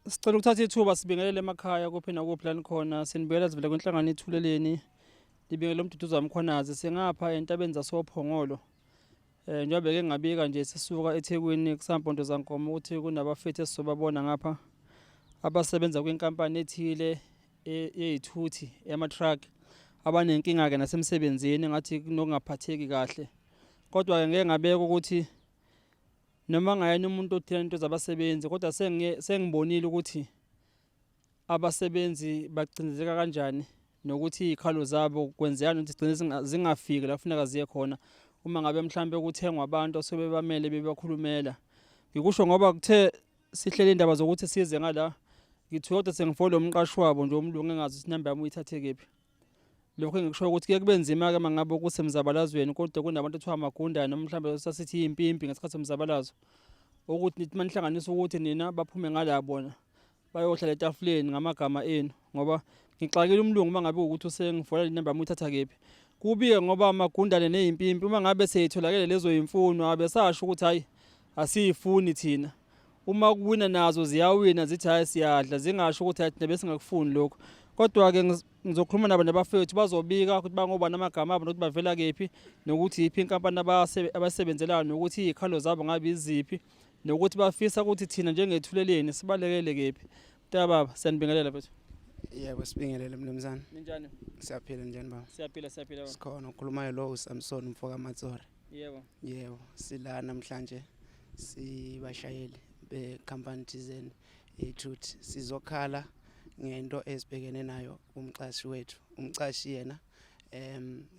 Sicela ukuthatha ithuba sibingelele emakhaya kuphi nakuphi la nikhona. Sinibikela sivela kwinhlangano Ithuleleni. Libingelele uMduduzi waMkhwanazi. Singapha entabeni zasoPhongolo. Njengoba beke ngabika nje sisuka eThekwini kusampondo zankomo ukuthi kunabafethu esizobabona ngapha abasebenza kwinkampani ethile yey'thuthi yama-truck abanenkinga-ke nasemsebenzini ngathi kunokungaphatheki kahle. Kodwa-ke ngeke ngabeka ukuthi noma ngayena umuntu othina into zabasebenzi kodwa sengibonile ukuthi abasebenzi bacindezeleka kanjani nokuthi iy'khalo zabo kwenzekani ukuthi zigcine zingafiki la kufuneka ziye khona uma ngabe mhlampe kuthengwa abantu asuke bebamele bebakhulumela. Ngikusho ngoba kuthe sihlele indaba zokuthi size ngala ngithuke kodwa sengifole umqashi wabo nje umlungu engazi ukuthi inamba yami uyithathe kephi. Lokho engikusho ukuthi kuye kube nzima-ke uma ngabe kusemzabalazweni kodwa kunabantu okuthiwa amagundane noma mhlawumbe sasithi yimpimpi ngesikhathi somzabalazo ukuthi nithi manihlanganisa ukuthi nina baphume ngala bona bayohlala etafuleni ngamagama enu ngoba ngixakile umlungu uma ngabe ukuthi usengifola le namba yami uyithatha kephi. Kubi-ke ngoba amagundane neyimpimpi uma ngabe seyitholakele lezo yimfuno abesasho ukuthi hhayi asiyifuni thina. Uma kuwina nazo ziyawina zithi hhayi siyadla zingasho ukuthi hhayi thina besingakufuni lokhu. Kodwa-ke ngizokhuluma nabo nabafethu bazobika ukuthi bangobani amagama abo nokuthi bavela kephi nokuthi yiphi inkampani abasebenzelayo nokuthi iy'khalo zabo ngabe iziphi nokuthi bafisa ukuthi thina njengethuleleni sibalekele kephi. Mntakababa siyanibingelela mfethu. Yebo sibingelele mnumzane. Ninjani? Siyaphila njani baba? Siyaphila siyaphila baba. Sikhona ukhulumayo lo uSamson umfoka Matsore. Yebo. Yebo, sila namhlanje sibashayeli be-company thizeni eyithuthi sizokhala ngento esibhekene nayo umqashi wethu. Umqashi yena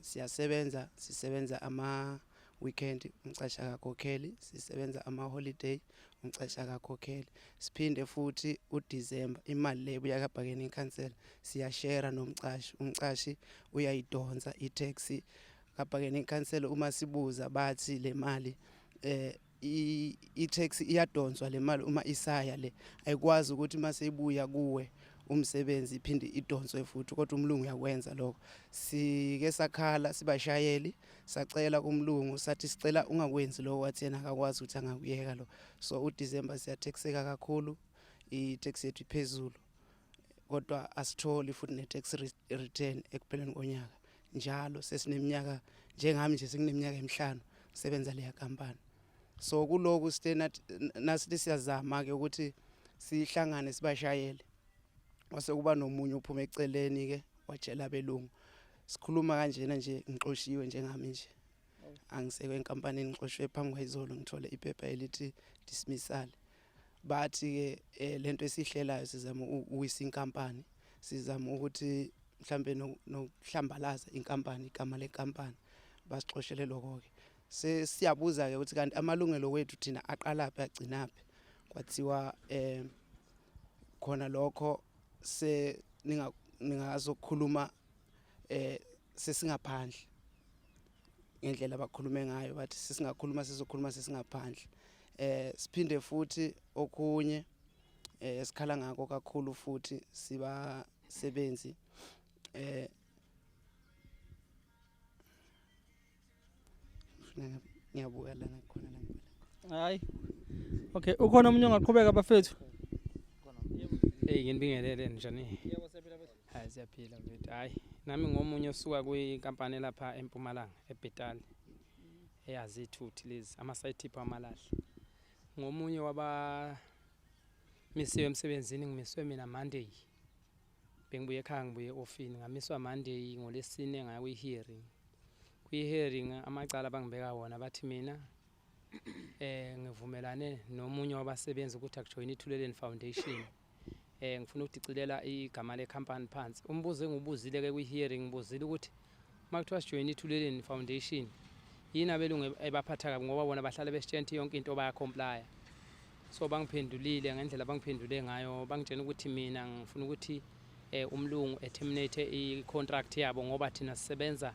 siyasebenza sisebenza ama weekend umqashi akakhokheli, sisebenza ama holiday umqashi akakhokheli. Siphinde futhi uDecember imali le ebuya ka-bargaining council siyashare nomqashi, umqashi uyayidonsa i-tax ka-bargaining council. Uma sibuza bathi le mali i-tax iyadonswa le mali uma isaya le ayikwazi ukuthi mase ibuya kuwe umsebenzi iphinde idonswe futhi, kodwa umlungu uyakwenza lokho. Sike sakhala sibashayeli sacela kumlungu sathi sicela ungakwenzi lokho, wathi yena akakwazi ukuthi angakuyeka lo. So uDecember siyathexeka kakhulu, i-tax yethu iphezulu kodwa asitholi futhi ne-tax return ekupheleni konyaka. Njalo sesineminyaka njengami nje sengineminyaka emihlanu sebenza leya company. So kuloku site nasithi siyazama ke ukuthi sihlangane sibashayele, kwase kuba nomunye uphuma eceleni ke watshela abelungu. Sikhuluma kanjena nje ngixoshiwe njengami nje, angisekho enkampanini, ngixoshwe phambi kwayizolo, ngithole iphepha elithi dismissal. Bathi ke lento esihlelayo sizama ukuwisa inkampani, sizama ukuthi mhlambe nokuhlambalaza inkampani, igama lenkampani, basixoshele lokho ke. Sesiyabuza ke ukuthi kanti amalungelo wethu thina aqalaphi agcinaphi? Kwathiwa khona lokho se ningazokhuluma sesingaphandle ngendlela abakhulume ngayo, bathi sesingakhuluma sizokhuluma sesingaphandle. Siphinde futhi okunye esikhala ngako kakhulu futhi sibasebenzi ngiyabuka lana khona la ngibhala. Hayi. Okay, ukhona omunye ongaqhubeka bafethu? Hey nginibingelele njani? Yebo siyaphila mfethu. Hayi siyaphila mfethu. Hayi nami ngomunye osuka kwinkampani lapha eMpumalanga eBhetali eyazi ithuthi lezi ama side tip amalahle. Ngomunye waba misiwe emsebenzini, ngimiswe mina Monday. Bengibuye ekhaya ngibuye ofini ngamiswa Monday, ngolesine ngaya kwi hearing. Kwi hearing amacala bangibeka wona bathi mina ngivumelane nomunye wabasebenzi ukuthi akujoyine iThuleleni Foundation. Ngifuna ukudicilela igama le company phansi. Umbuzo engubuzile ke kwi hearing ngibuzile ukuthi makuthiwa sijoyine iThuleleni Foundation yini abelungu ebaphatha kabi ngoba bona bahlale besitshela yonke into baya comply. So bangiphendulile ngendlela bangiphendule ngayo, bangitshela ukuthi mina ngifuna ukuthi umlungu e-terminate i-contract yabo ngoba thina sisebenza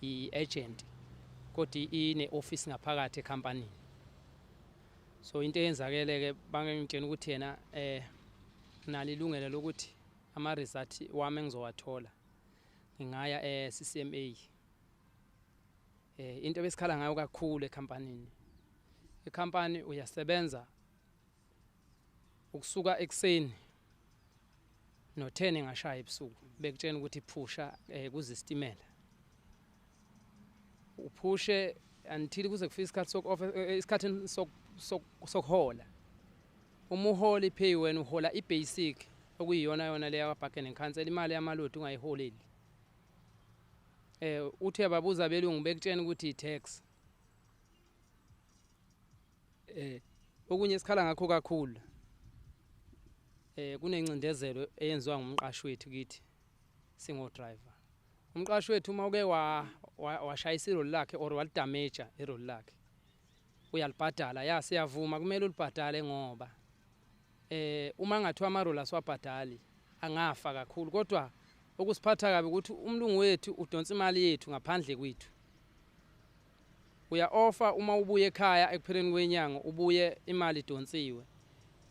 i-agent kodwa ine office ngaphakathi ecompany. So into eyenzakele ke bangitshela ukuthi yena nalo ilungelo lokuthi ama result wami engizowathola ngingaya e-CCMA. Into ebesikhala ngayo kakhulu ecompanyini, icompany uyasebenza ukusuka ekseni No-10 engashaya ebusuku bekutshena ukuthi phusha kuze isitimela, uphushe until kuze kufike isikhathi soku isikhathi sokuhola. Uma uhola i-pay, wena uhola i-basic, okuyiyona yona leya bargaining council. Imali yamalodi ungayiholeli. Uthi uyababuza belungu, bekutshena ukuthi i-tax. Okunye esikhala ngakho kakhulu, kunencindezelo eyenziwa ngumqashi wethu kithi singo driver. Umqashi wethu uma uke washayisa iroli lakhe or walidamage iroli lakhe, uyalibhadala. Ya, siyavuma, kumele ulibhadale, ngoba uma ngathiwa amaroli asiwabhadali angafa kakhulu. Kodwa okusiphatha kabi ukuthi umlungu wethu udonsa imali yethu ngaphandle kwethu. Uya-offer, uma ubuye ekhaya ekupheleni kwenyanga, ubuye imali idonsiwe.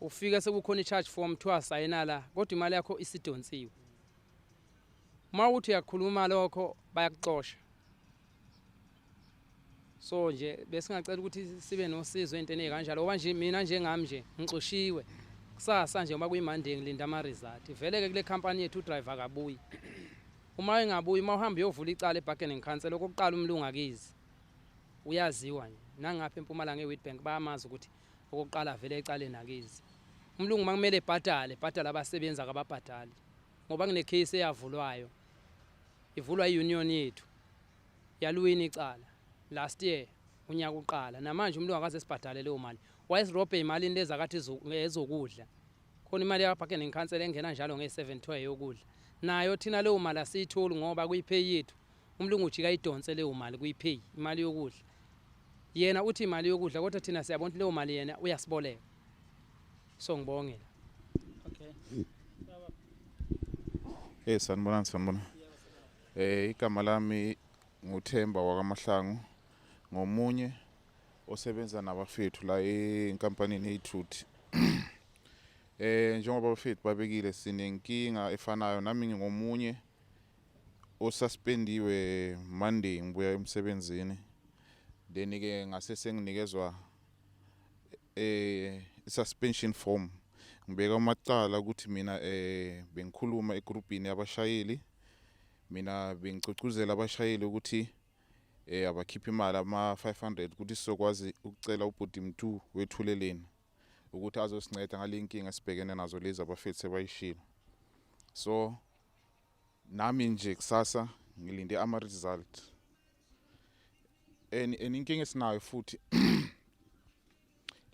Ufike sekukhona i-charge form, kuthiwa sayina la, kodwa imali yakho isidonsiwe. Uma uthi uyakhuluma lokho, bayakuxosha. So nje besingacela ukuthi sibe nosizo ey'ntweni ey'kanjalo, ngoba nje mina njengami nje ngixoshiwe. Kusasa nje, ngoba kuyi-Monday, ngilinda ama-result. Vele-ke kule khampani yethu udriver akabuyi. Uma engabuyi, uma uhamba uyovula icala e-bargaining council, okokuqala umlungu akizi, uyaziwa nje nangapha eMpumalanga e-Witbank, bayamazi ukuthi okokuqala vele ecaleni akizi umlungu. Uma kumele ebhadale, bhadale abasebenzi, akababhadali, ngoba kunekheyisi eyavulwayo, ivulwa i-union yethu, yaluwina icala last year unyaka uqala. Namanje umlungu akaze sibhadale leyo mali. Wayesirobhe imalini lezi akathi ezokudla. Khona imali yakwa-bargaining council engena njalo nge-7, kuthiwa eyokudla. Nayo thina leyo mali asiyitholi, ngoba kuyi-pay yethu umlungu ujika idonse leyo mali kuyi-pay, imali yokudla. Yena uthi imali yokudla, kodwa thina siyabona ukuthi leyo mali yena uyasiboleka. So ngibonge la. Okay. Sanibonani, sanibona. Igama lami nguThemba wakaMahlangu, ngomunye osebenza nabafethu la enkampanini eyithuthi. Njengoba abafethu babekile, sinenkinga efanayo. Nami ngingomunye osuspendiwe Monday ngibuya emsebenzini. Then ke ngase senginikezwa suspension form. Ngibeka amacala ukuthi mina bengikhuluma egrupini yabashayeli. Mina bengigqugquzela abashayeli ukuthi abakhiphe imali ama 500 ukuthi sizokwazi ukucela ubhuti Mthu wethuleleni ukuthi azosinceda ngale nkinga esibhekene nazo lezi abafethu sebayishilo. So nami nje kusasa ngilinde ama result. And inkinga esinayo futhi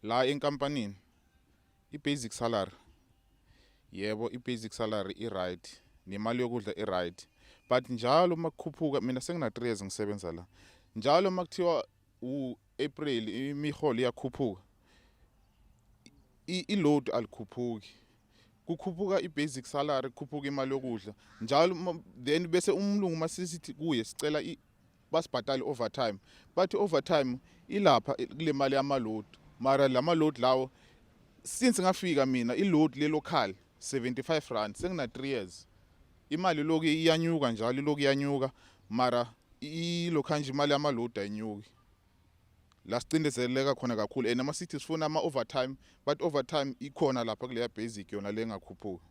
la enkampanini, i-basic salary, yebo, i-basic salary i-right, nemali yokudla i-right, but njalo makukhuphuka, mina sengina 3 years ngisebenza la, njalo makuthiwa u-April imiholo iyakhuphuka, i-load alikhuphuki. Kukhuphuka i-basic salary, kukhuphuka imali yokudla njalo. Then bese umlungu masisithi kuye sicela basibhadale overtime, bathi overtime ilapha kule mali yama-load. Mara lama-load lawo, since ngafika mina, i-load le-local R75, sengina 3 years. Imali lokhu iyanyuka njalo, ilokhu iyanyuka, mara ilokhu nje imali yama-load ayinyuki. La sicindezeleka khona kakhulu, and ama-sithi sifuna ama-overtime, but overtime ikhona lapha kuleya basic yona le engakhuphuka.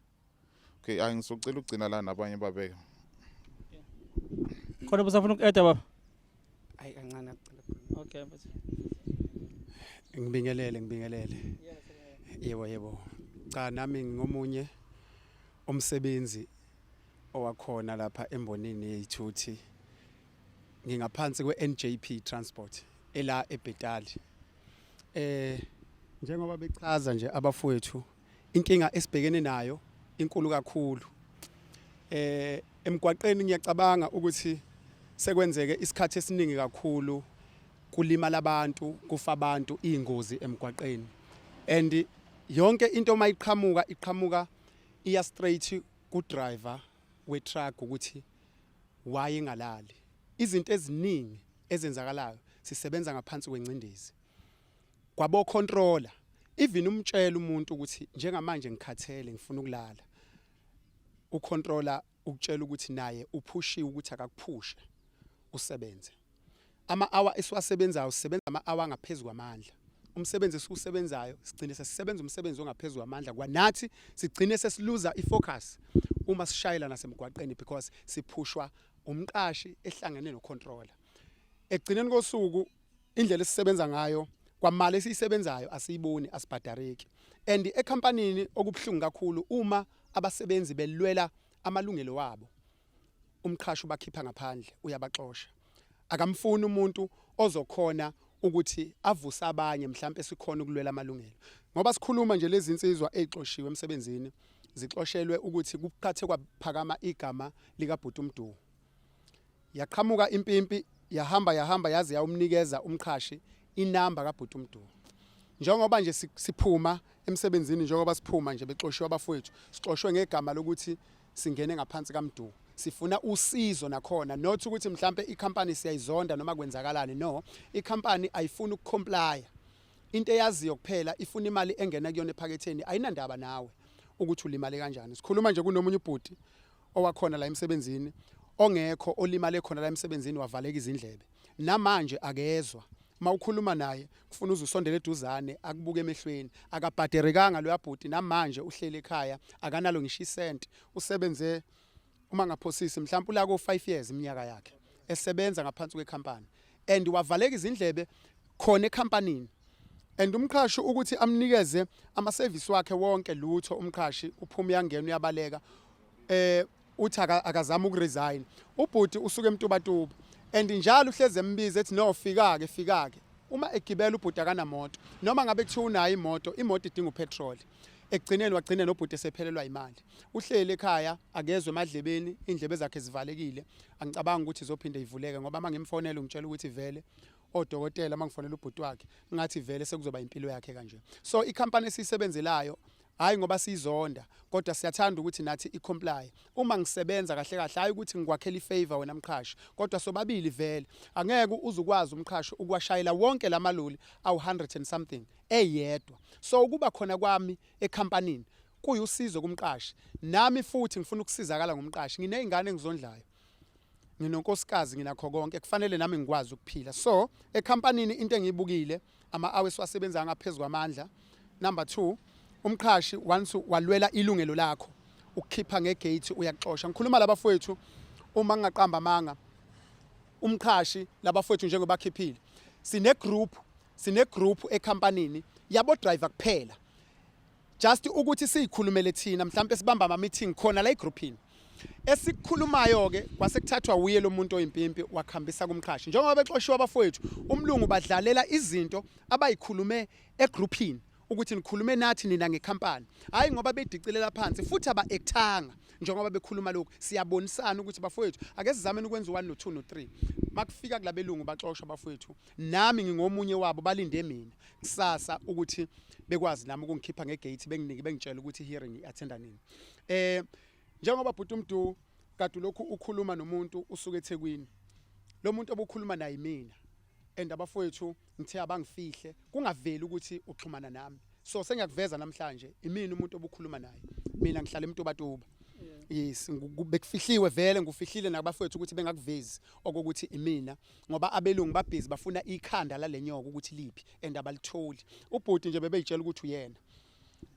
Okay, ayi, ngizocela ukugcina la, nabanye babeke. Khona busafuna uku-adda, baba? Ayi, kancane, akucela ukukhuluma. Okay, mfethu. Ngibingelele, ngibingelele. Yebo. Cha, nami ngingomunye umsebenzi owakhona lapha embonini yezithuthi. Ngingaphansi kwe-NJP Transport ela eBhetali. Njengoba bechaza nje abafowethu, inkinga esibhekene nayo inkulu kakhulu. Emgwaqeni ngiyacabanga ukuthi sekwenzeke isikhathi esiningi kakhulu kulimala abantu, kufa abantu, ingozi emgwaqeni. And yonke into mayiqhamuka, iqhamuka iya straight ku driver we truck ukuthi wayengalali. Izinto eziningi ezenzakalayo, sisebenza ngaphansi kwencindezi. Kwabo controller, even umtshela umuntu ukuthi njengamanje ngikhathele, ngifuna ukulala, ucontroller ukutshela ukuthi naye uphushiwe ukuthi akakuphushe usebenze. Ama hour esiwasebenzayo, sisebenza ama hour ngaphezulu kwamandla. Umsebenzi esiwusebenzayo, sigcine sesisebenza umsebenzi ongaphezulu kwamandla kwanathi, sigcine sesiluza ifocus uma sishayela nasemgwaqeni because siphushwa umqashi ehlangene nocontroller. Ekugcineni kosuku, indlela esisebenza ngayo, kwamali esiyisebenzayo asiyiboni, asibhadareki. And ekhampanini okubuhlungu kakhulu, uma abasebenzi belwela amalungelo wabo, umqhashi ubakhipha ngaphandle, uyabaxosha. Akamfuni umuntu ozokhona ukuthi avuse abanye mhlawumbe sikhona ukulwela amalungelo, ngoba sikhuluma nje, lezi insizwa ezixoshiwe emsebenzini zixoshelwe ukuthi kuqhathe kwaphakama igama likaBhuti uMdu. Yaqhamuka impimpi, yahamba yahamba, yaze yawumnikeza umqhashi inamba kaBhuti uMdu. Njengoba nje siphuma emsebenzini, njengoba siphuma nje bexoshiwe abafowethu, sixoshwe ngegama lokuthi singene ngaphansi kaMdu, sifuna usizo nakhona, not ukuthi mhlambe ikhampani siyayizonda noma kwenzakalani. No, ikhampani ayifuni ukucomplya. Into eyaziyo kuphela, ifuna imali engena kuyona ephaketheni, ayinandaba nawe ukuthi ulimale kanjani. Sikhuluma nje, kunomunye ubhuti owakhona la emsebenzini ongekho, olimale khona la emsebenzini, wavaleka izindlebe, namanje akezwa. Mawukhuluma naye kufuna uze usondele eduzane akubuke emehlweni. Akabhaderekanga loya bhuti, namanje uhleli ekhaya, akanalo ngisho isenti. Usebenze, uma ngaphosisi, mhlawumbe ulako 5 years iminyaka yakhe esebenza ngaphansi kwekhampani, and wavaleka izindlebe khona ekhampanini. And umqhashi ukuthi amnikeze ama-service wakhe wonke, lutho. Umqhashi uphuma, uyangena, uyabaleka, uthi akazama ukuresign. Ubhuti usuke eMtubatuba and njalo uhleze embiza ethi, "No, fika ke, fika ke." Uma egibela ubhuti akanamoto, noma ngabe kuthiwa unayo imoto, imoto idinga upetrol. Ekugcineni wagcina nobhuti esephelelwa imali, uhleli ekhaya, akezwe emadlebeni, indlebe zakhe zivalekile. Angicabanga ukuthi izophinde ivuleke, ngoba uma ngimfonela ungitshela ukuthi vele odokotela, uma ngifonela ubhuti wakhe, ngathi vele sekuzoba impilo yakhe kanje. So ikhampani esiyisebenzelayo, hayi ngoba siyizonda, kodwa siyathanda ukuthi nathi i-comply. Uma ngisebenza kahle kahle, hayi ukuthi ngikwakhela ifavor wena mqhashi, kodwa sobabili vele angeke uze ukwazi umqhashi ukuwashayela wonke lamaloli awu-100 and something eyedwa. So ukuba khona kwami ekhampanini kuyusizo kumqashi, nami futhi ngifuna ukusizakala ngumqashi. Nginey'ngane engizondlayo, nginonkosikazi, nginakho konke, kufanele nami ngikwazi ukuphila. So ekhampanini into engiyibukile, ama-hours esiwasebenza ngaphezu kwamandla. Number 2, umqhashi once walwela ilungelo lakho, ukukhipha ngegate, uyakuxosha. Ngikhuluma labafowethu, uma ngingaqamba amanga, umqhashi labafowethu njengoba bakhiphile, sine group ekhampanini yabo driver kuphela, just ukuthi siyikhulumele thina, mhlawumbe sibamba ama meeting khona la egroupini. Esikukhulumayo ke kwase kuthathwa uye lo muntu oyimpimpi, wakhambisa kumqhashi. Njengoba bexoshiwe abafowethu, umlungu badlalela izinto abayikhulume egroupini, ukuthi nikhulume nathi nina ngekhampani, hayi ngoba bedicilela phansi futhi aba-actanga. Njengoba bekhuluma lokhu, siyabonisana ukuthi, bafowethu, ake sizameni ukwenza u-1 no-2 no-3. Makufika kulabelungu, baxoshwa abafowethu, nami ngingomunye wabo. Balinde mina kusasa ukuthi bekwazi nami ukungikhipha ngegate, benginike, bengitshela ukuthi hearing i-attenda nini. Njengoba bhuti uMdu kade lokhu ukhuluma nomuntu usuke eThekwini, lo muntu obukhuluma naye mina, and abafowethu ngithe abangifihle, kungaveli ukuthi uxhumana nami. So sengiyakuveza namhlanje, imina umuntu obukhuluma naye. Mina ngihlala eMtubatuba. Yes, bekufihliwe vele, ngufihlile nabafowethu ukuthi bengakuvezi okokuthi imina, ngoba abelungu babhizi bafuna ikhanda lalenyoka ukuthi liphi, and abalitholi. Ubhuti nje bebeyitshela ukuthi uyena,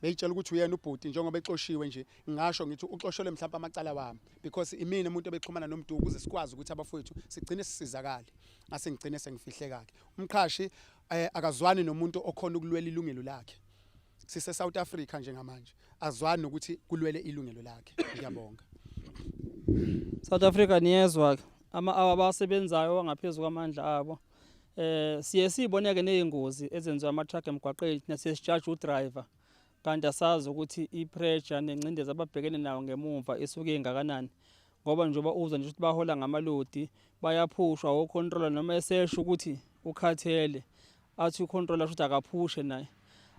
beyitshela ukuthi uyena ubhuti. Njengoba exoshiwe nje, ngisho ngithi uxoshelwe mhlawumbe amacala wami, because imina umuntu obexhumana noMdu ukuze sikwazi ukuthi abafowethu sigcine sisizakale. Ngase ngigcine sengifihleka-ke. Umqhashi akazwani nomuntu okhona ukulwela ilungelo lakhe. Sise South Africa njengamanje, azwani nokuthi kulwele ilungelo lakhe. Ngiyabonga. South Africa, niyezwa ke ama-hour abasebenzayo angaphezulu kwamandla abo. Siye siboneke nezingozi ezenziwa ama-truck emgwaqeni, thina siye sijaje udriver, kanti asazi ukuthi i-pressure nengcindezi ababhekene nayo ngemumva isuke ingakanani, ngoba njengoba uzwa nje ukuthi bahola ngamalodi, bayaphushwa ocontroller, noma esesho ukuthi ukhathele, athi ucontroller ukuthi akaphushe naye.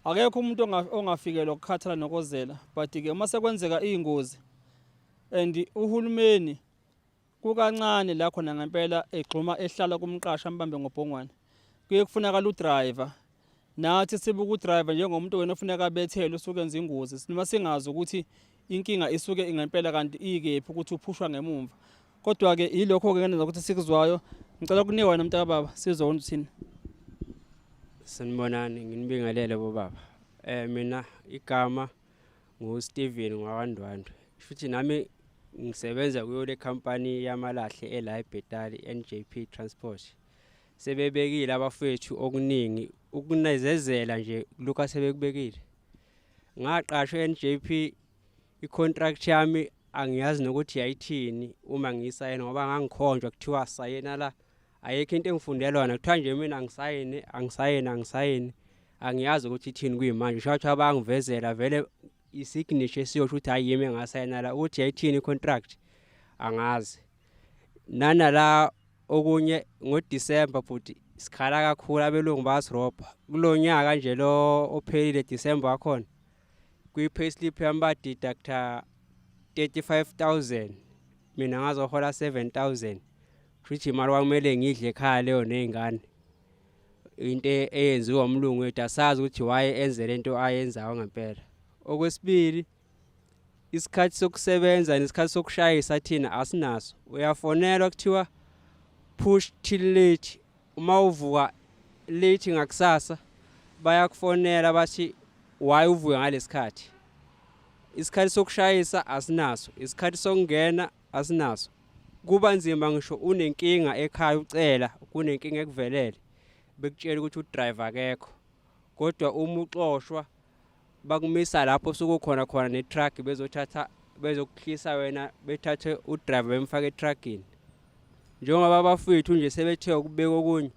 Akekho umuntu ongafikelwa ukukhathala nokozela, but-ke uma sekwenzeka iy'ngozi and uhulumeni kukancane la khona ngempela egxuma ehlala kumqashi ambambe ngobhongwane. Kuye kufunakala udriver, nathi sibuka udriver njengomuntu wena ofuneka abethelwe, usuke enza ingozi, noma singazi ukuthi inkinga isuke ingempela kanti ikephi, ukuthi uphushwa ngemumva. Kodwa-ke yilokho-ke ngenza ukuthi sikuzwayo. Ngicela ukunika wena mntakababa, sizwe wona uthini. Sanibonani, nginibingelele bobaba. Mina igama nguSteven ngwakwaNdwandwe. Futhi nami ngisebenza kuyo le company yamalahle ela eBhetali, NJP Transport. Sebebekile abafethu okuningi ukunezezela nje lokhu asebekubekile. Ngaqashwa NJP, icontract yami angiyazi nokuthi yayithini uma ngiyisayina, ngoba ngangikhonjwa kuthiwa sayina la, ayikho into engifundelwa yona. Kuthiwa nje mina angisayine, angisayine, angisayini, angiyazi ukuthi ithini. Kuyimanje sho kuthiwa bangivezela vele isignature esiyosho ukuthi hayi, yimi engasayina la. Ukuthi yayithini icontract angazi. Nanala okunye, ngoDisemba futhi sikhala kakhulu, abelungu bayasirobha. Kulo nyaka nje lo ophelile, December wakhona, kwi-payslip yami badeducta 35,000, mina ngazohola 7000. Kusho imali kwakumele ngidle ekhaya leyo nezingane. Into eyenziwa umlungu wethu, asazi ukuthi why enze lento ayenzayo ngempela. Okwesibili, isikhathi sokusebenza nesikhathi sokushayisa thina asinaso. Uyafonelwa kuthiwa push till late. Uma uvuka late ngakusasa bayakufonela bathi why uvuka ngalesikhathi. Isikhathi sokushayisa asinaso, isikhathi sokungena asinaso. Kuba nzima ngisho unenkinga ekhaya, ucela kunenkinga ekuvelele, bekutshela ukuthi udriver akekho. Kodwa uma uxoshwa bakumisa lapho sukukhona khona netruck, bezothatha bezokuhlisa wena, bethathe udriver bemfake etruckini. Njengoba abafowethu nje sebethe ukubeka okunye,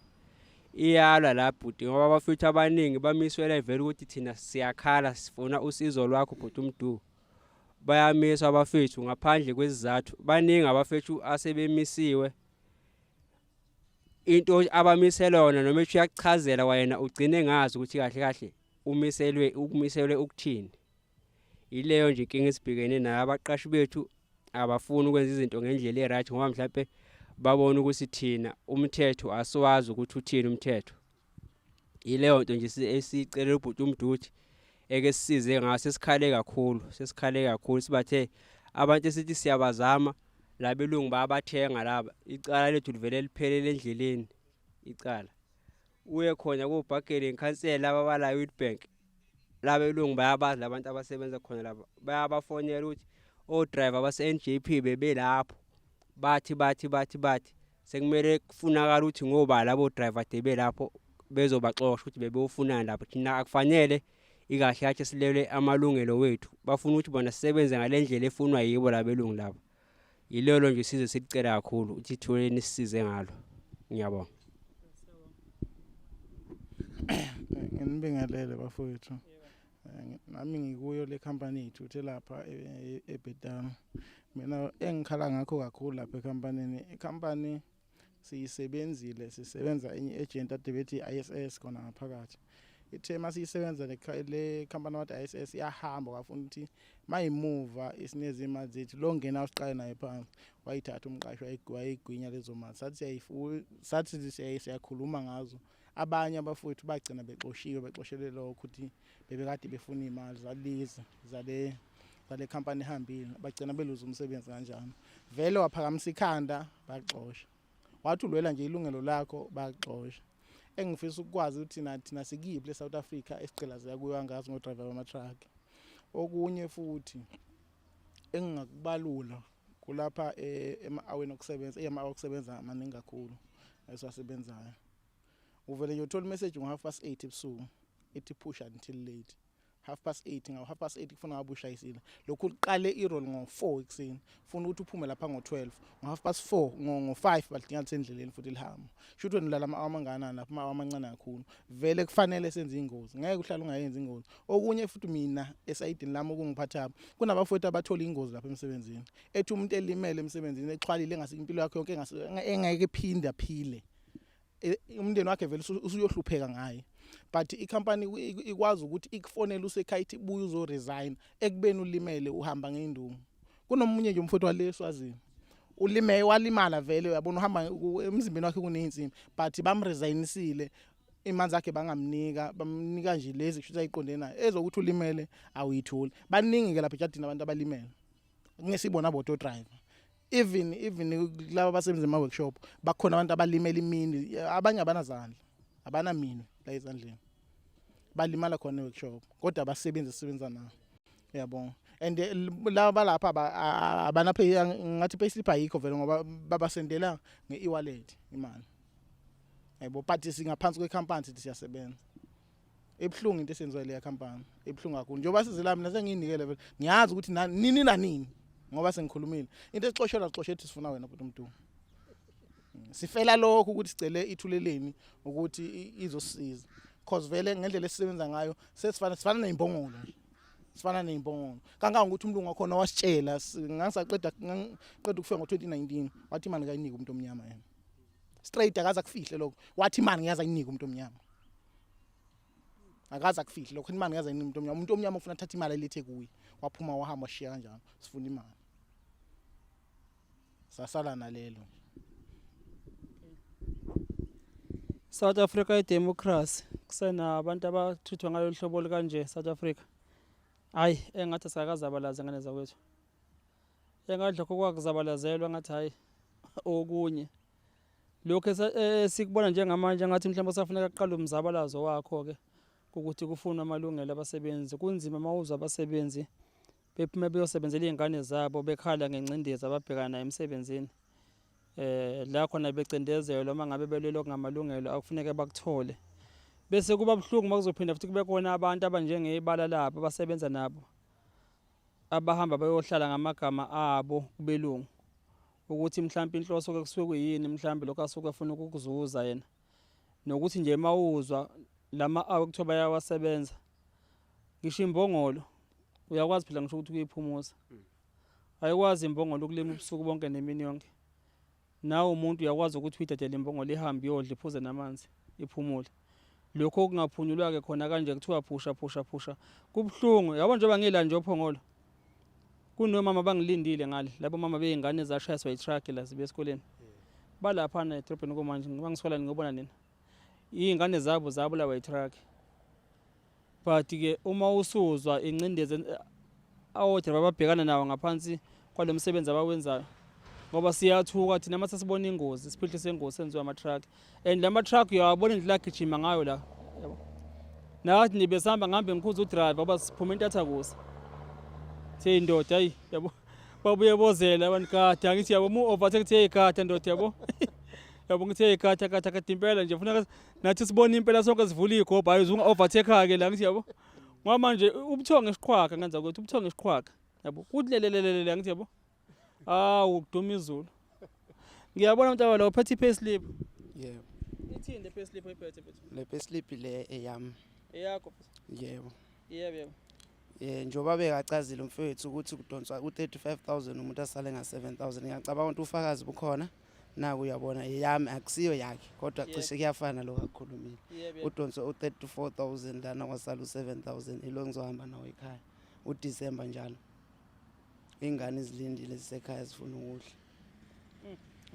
iyalwa la bhuti, ngoba abafowethu abaningi bamiswela vele ukuthi thina siyakhala, sifuna usizo lwakho bhuti uMdu. Bayamiswa abafethu ngaphandle kwesizathu. Baningi abafethu asebemisiwe. Into abamiselwa yona, noma ethi uyakuchazela wayena, ugcine ngazi ukuthi kahle kahle umiselwe ukumiselwe ukuthini. Yileyo nje inkinga esibhekene nayo. Abaqashi bethu abafuni ukwenza izinto ngendlela e-right, ngoba mhlawumbe babona ukuthi thina umthetho asiwazi ukuthi uthini umthetho. Yileyo nto nje esiyicelela ubhuti uMduthi eke sisize ngayo. Sesikhale kakhulu, sesikhale kakhulu. Sibathe abantu esithi siyabazama labelungu bayabathenga laba. Icala lethu livele liphelele endleleni. Icala uye khona ko-bargaining council laba bala Witbank, labelungu bayabazi labantu abasebenza khona laba, bayabafonela ukuthi o-driver base-NJP bebelapho, bathi bathi bathi bathi sekumele kufunakala ukuthi ngoba labo driver de belapho bezobaxosha ukuthi bebeyofunani lapho. Thina akufanele ikahle kahle silele amalungelo wethu. Bafuna ukuthi bona sisebenze ngale ndlela efunwa yibo labelungu laba. Yilolo nje size sikucela kakhulu ukuthi itholeni sisize ngalo. Ngiyabonga. Nginibingelele bafowethu. Nami ngikuyo le company yethu lapha eBhetani. Mina engikhala ngakho kakhulu lapha ecompanyini, icompany siyisebenzile, sisebenza enye agent ade bethi ISS khona ngaphakathi. Ithe masiyisebenza le company wathi ISS iyahamba, kwafuna ukuthi mayimuva isinikeza imali zethu. Lo ngena usiqale naye phansi wayithatha umqashi, wayigwinya lezo mali. Sathi sathi siyakhuluma ngazo. Abanye abafowethu bagcina bexoshiwe, bexoshelwe lokho ukuthi bebekade befuna iy'mali zalezi zale company ehambile. Bagcina beluza umsebenzi kanjalo. Vele waphakamisa ikhanda, baxosha. Wathi ulwela nje ilungelo lakho, baxosha. Engifisa ukukwazi ukuthi thina sikiphi le South Africa esigqilazeka kuyo angazi ngodriver bama-truck. Okunye futhi engingakubalula kulapha ema-aweni okusebenza, ama-hour okusebenza maningi kakhulu esiwasebenzayo. Uvele nje uthola imessage ngo-8:30 ebusuku ithi push until late. 8:30, ngawo 8:30 kufuna ngabe ushayisile. Lokhu uqale i-roll ngo-4 ekuseni, funa ukuthi uphume lapha ngo-12, ngo-4:30, ngo-5 balidinga lisendleleni futhi lihamba. Sho ukuthi wena ulala ama-hour amangakanani lapho? Ama-hour amancane kakhulu. Vele kufanele senze ingozi, ngeke uhlale ungayenzi ingozi. Okunye futhi mina esayidini lami okungiphatha, kunabafowethu abathola ingozi lapha emsebenzini, ethi umuntu elimele emsebenzini, exhwalile, engase impilo yakhe yonke engeke ephinde aphile. Umndeni wakhe vele usuyohlupheka ngaye, but ikhampani ikwazi ukuthi ikufonele usekhaya ithi buya uzo-resign ekubeni ulimele, uhamba ngey'nduku. Kunomunye nje umfowethu wale eSwazini, ulime walimala vele, uyabona, uhamba emzimbeni wakhe kuney'nsimbi, but bamresignisile, imali zakhe bangamnika, bamnika nje lezi kusho ukuthi ayiqonde nayo ezokuthi ulimele awuyitholi. Baningi-ke lapha ejadini abantu abalimele, kungesibona bodwa driver, even kulaba abasebenza ema-workshop bakhona abantu abalimele imini, abanye abanazandla, abanaminwe. La ezandleni balimala khona e-workshop, kodwa abasebenzi esisebenza nabo, uyabona. And laba balapha abana pay, ngathi payslip ayikho vele ngoba babasendela nge-e-wallet imali, yabo. But singaphansi kwe-company, sithi siyasebenza. Ebuhlungu into esenziwa leya company, ebuhlungu kakhulu. Njengoba sizela mina sengiyinikele vele, ngiyazi ukuthi nini nanini ngoba sengikhulumile into exoshelwa xoshe ethi sifuna wena bhuti uMdu. Sifela lokho ukuthi sicele ithuleleni ukuthi izosiza, cause vele ngendlela esisebenza ngayo sesifana sifana nezimbongolo nje, sifana nezimbongolo kangangokuthi umlungu wakhona wasitshela ngangisaqeda ngangiqeda ukufika ngo-2019, wathi imali kayiniki umuntu omnyama yena straight, akaze akufihle lokho. Wathi imali ngiyazi ayiniki umuntu omnyama, akaze akufihle lokho, imali ngiyazi ayiniki umuntu omnyama. Umuntu omnyama ufuna athathe imali ayilethe kuye. Waphuma wahamba, washiya kanjalo, sifuna imali, sasala nalelo nje. South Africa idemocracy kusenabantu abathithwa ngalolu hlobo olukanje South Africa. Hayi, engathi asakazabalaza ngane zakwethu. Engathi lokho kwakuzabalazelwa, ngathi hayi, okunye lokhu esikubona njengamanje, ngathi mhlawumbe kusafuneka kuqale umzabalazo wakho ke ukuthi kufunwa amalungelo abasebenzi. Kunzima mawuzwa abasebenzi bephume beyosebenzela iy'ngane zabo, bekhala ngengcindezi ababhekana nayo emsebenzini, la khona becindezelwa uma ngabe belwela okungamalungelo akufuneke bakuthole, bese kuba buhlungu uma kuzophinda futhi kube khona abantu abanjengeyibala labo abasebenza nabo abahamba bayohlala ngamagama abo kubelungu, ukuthi mhlawumbe inhloso ke kusuke kuyini, mhlawumbe lokho asuke efuna ukukuzuza yena, nokuthi nje mawuzwa lama awe kuthiwa bayawasebenza, ngisho imbongolo uyakwazi phela ngisho ukuthi kuyiphumuza, ayikwazi imbongolo ukulima ubusuku bonke nemini yonke. Nawe umuntu uyakwazi ukuthi uyidedele imbongolo ihambe iyodla, iphuze namanzi, iphumule. Lokho okungaphunyulwa-ke khona kanje kuthiwa phusha phusha phusha, kubuhlungu yabo. Njengoba ngila nje oPhongolo, kunomama bangilindile ngale, labo mama bey'ngane zashayiswa yi-truck la zibe esikoleni, balaphana edrobheni kumanje, bangisola ngiyobona nina iy'ngane zabo zabulawa yi-truck. But-ke uma usuzwa ingcindezi odrayiva ababhekana nawo ngaphansi kwalo msebenzi abawenzayo, ngoba siyathuka thina uma sesibona ingozi, isiphihli sengozi senziwa ama-truck, and la ma-truck uyawabona indlela agijima ngayo la, yabo. Nathi nje besihamba, ngihambe ngikhuza udrayiva ngoba siphume intathakusa, the ndoda, hayi yabo, babuye bozela abantu gada, ngithi yabo mu overtake, kuthi hey gada ndoda, yabo yabo, ngithi hey gada gada gada impela nje, funeka nathi sibone impela sonke sivula igobha, hayi uzunga overtake ke la, ngithi yabo, ngoba manje ubuthongo esiqhwaga ngenza ukuthi ubuthongo esiqhwaga, yabo, kuthi lelelelele, ngithi yabo, awu kuduma izulu. Ngiyabona mntaka lo uphethe i-payslip. Yebo. Ithini le payslip oyiphethe mfethu? Le payslip le eyami. Eyakho? Yebo. Yebo. Njengoba bekachazile umfowethu ukuthi kudonswa u-35,000, umuntu asale nga-7000, ngiyacabanga ukuthi ufakazi bukhona. Naku uyabona, eyami, akusiyo yakhe, kodwa cishe kuyafana lokho akukhulumile. Udonswe u-34,000 lana, kwasala u-7000, ilo ngizohamba nawo ekhaya uDisemba njalo. Iy'ngane zilindile zisekhaya, zifuna ukudla.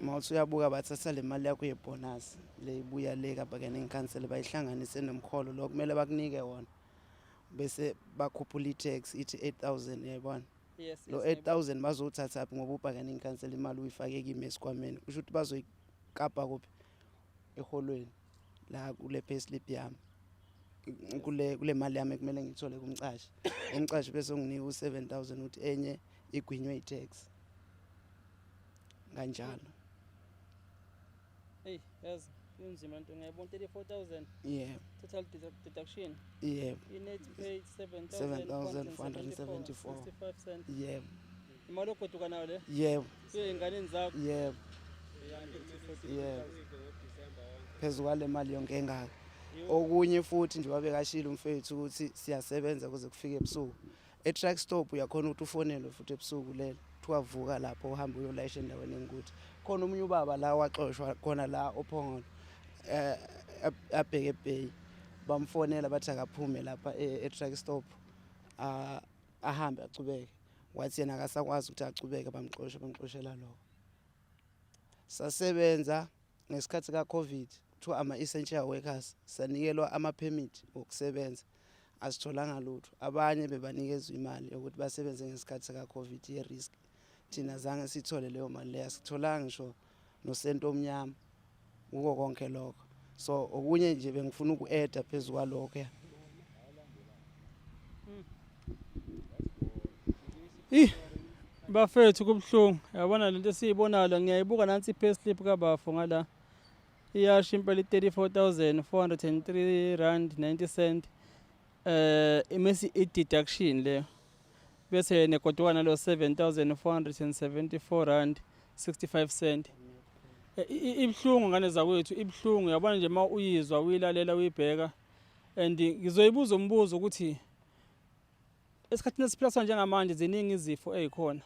Uma uthi uyabuka, bathatha le mali yakho yebhonasi le ibuya le ka-bargaining council, bayihlanganise nomholo lo kumele bakunike wona, bese bakhuphula i-tax, ithi 8000, uyayibona? Lo 8000 bazowuthathaphi ngoba u-bargaining council imali uyifake kimi esikhwameni? Kusho ukuthi bazoyikapa kuphi? Eholweni la kule payslip yami, kule mali yami ekumele ngiyithole kumcashi. Umcashi bese unginika u-7000, ukuthi enye igwinywe i-tax kanjalo. Hey, yazi kunzima nto, ngiyayibona 34,000. Total deduction. I-net pay 7474. 65 cents. Yebo. Imali ogoduka nayo le? Yebo. Ey'nganeni zakho? Yebo, phezu kwale mali yonke engaka. Okunye futhi, nje babekashilo umfethu ukuthi siyasebenza kuze kufike ebusuku. E-truck stop uyakhona ukuthi ufonelwe futhi ebusuku lelo, kuthiwa vuka lapho uhambe uyolayisha endaweni engukuthi. Khona omunye ubaba la waxoshwa khona la oPhongolo, abheke eBay, bamfonela bathi akaphume lapha e-truck stop, ahambe acubeke. Wathi yena akasakwazi ukuthi acubeke, bamxosha, bamxoshela lokho. Sasebenza ngesikhathi ka-Covid, kuthiwa ama-essential workers, sanikelwa ama-permit wokusebenza, asitholanga lutho. Abanye bebanikezwa imali yokuthi basebenze ngesikhathi saka-Covid ye-risk, thina zange sithole leyo mali leyo, asitholanga ngisho nosenti omnyama kuko konke lokho. So okunye nje bengifuna uku-eda phezu kwalokho ya. Ih bafethu kubuhlungu yabona lento esiyibonayo la ngiyayibuka nansi i-payslip kabafo ngala iyasho impela i-34 403 rand 90 cent imesi i-deduction leyo bese negoduka nalo 7474 rand 65 cent. Ibuhlungu ngane zakwethu, ibuhlungu yabona nje uma uyizwa uyilalela uyibheka and ngizoyibuza umbuzo ukuthi esikhathini esiphila sona njengamanje ziningi izifo ey'khona,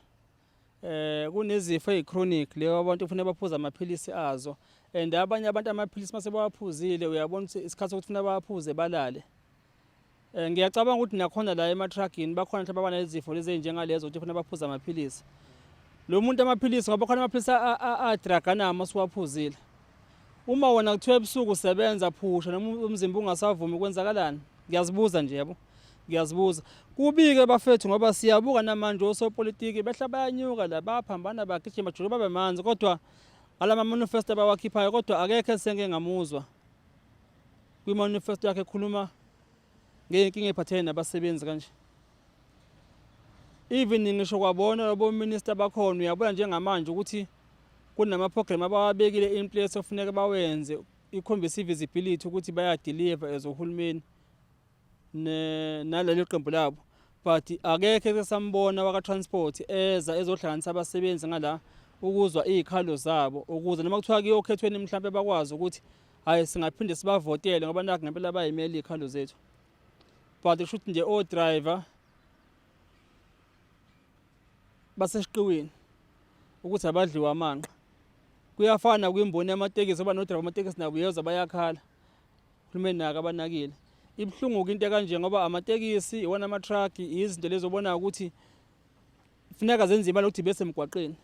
kunezifo eyi-chronic leyo abantu kufanele baphuze amaphilisi azo and abanye abantu amaphilisi mase bawaphuzile uyabona ukuthi isikhathi sokuthi kufanele bawaphuze balale. Ngiyacabanga ukuthi nakhona la ematragini bakhona mhlawumbe abanezifo lezi ey'njengalezo ukuthi kufanele baphuze amaphilisi. Lo muntu amaphilisi ngoba khona amaphilisi adraganayo uma usuwaphuzile. Uma wona kuthiwa ebusuku usebenza phusha noma umzimba ungasavumi kwenzakalani? Ngiyazibuza nje yabo. Ngiyazibuza. Kubike bafethu ngoba siyabuka namanje osopolitiki behla bayanyuka la baphambana bagijima jule babe manzi kodwa ngalama manifesto abawakhiphayo kodwa akekho esengeke ngamuzwa kwi-manifesto yakhe ekhuluma ngey'nkinga ey'phathene nabasebenzi kanje. Even ngisho kwabona labo minister bakhona uyabona njengamanje ukuthi kunama-program abawabekile in place ofuneka bawenze ikhombisa i-visibility ukuthi baya-deliver as uhulumeni naleli qembu labo but akekho esambona waka-transport eza ezohlanganisa abasebenzi ngala ukuzwa iy'khalo zabo ukuze noma kuthiwa kuyokhethweni mhlampe bakwazi ukuthi hhayi singaphinde sibavotele ngoba nakhu ngempela bayimele iy'khalo zethu but kusho ukuthi nje o-driver basesiqiwini ukuthi abadliwa amanqa. Kuyafana kwimboni yamatekisi ngoba nodrayiva bamatekisi nabo uyezwa bayakhala, uhulumeni nako abanakile. Ibuhlungu-ke into ekanje ngoba amatekisi iwona ama-truck izinto lezi obonayo ukuthi funeka zenze imali ukuthi bese emgwaqeni.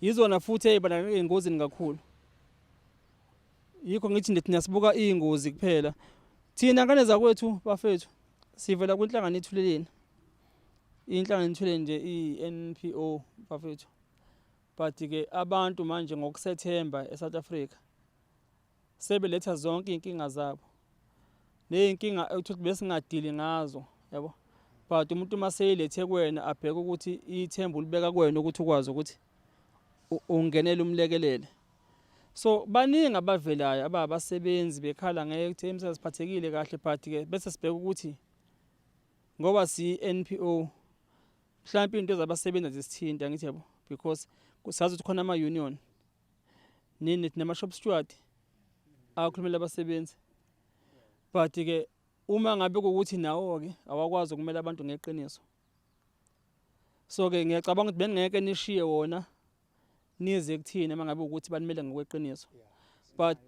Yizona futhi ey'bandakanyeka ey'ngozini kakhulu. Yikho ngithi nje thina sibuka iy'ngozi kuphela. Thina ngane zakwethu bafethu sivela kwinhlangano Ithuleleni. Inhlangano Ithuleleni nje iyi-NPO bafethu. But-ke abantu manje ngokusethemba eSouth Africa sebeletha zonke iy'nkinga zabo ney'nkinga ekuthi besingadili ngazo yabo but umuntu uma seyilethe kuwena abheke ukuthi ithemba ulibeka kuwena ukuthi ukwazi ukuthi ungenele umlekelele. So baningi abavelayo ababasebenzi bekhala ngeke ukuthi emsakazi siphathekile kahle but ke bese sibheka ukuthi ngoba si NPO mhlawumbe into zabasebenzi azisithinta ngithi yabo because sazi ukuthi khona ama union nini nama shop steward akhulumela abasebenzi but ke uma ngabe kuwukuthi nawo ke awakwazi ukumela abantu ngeqiniso. So ke ngiyacabanga ukuthi beningeke nishiye wona nize kuthina uma ngabe ukuthi banimele ngokweqiniso. But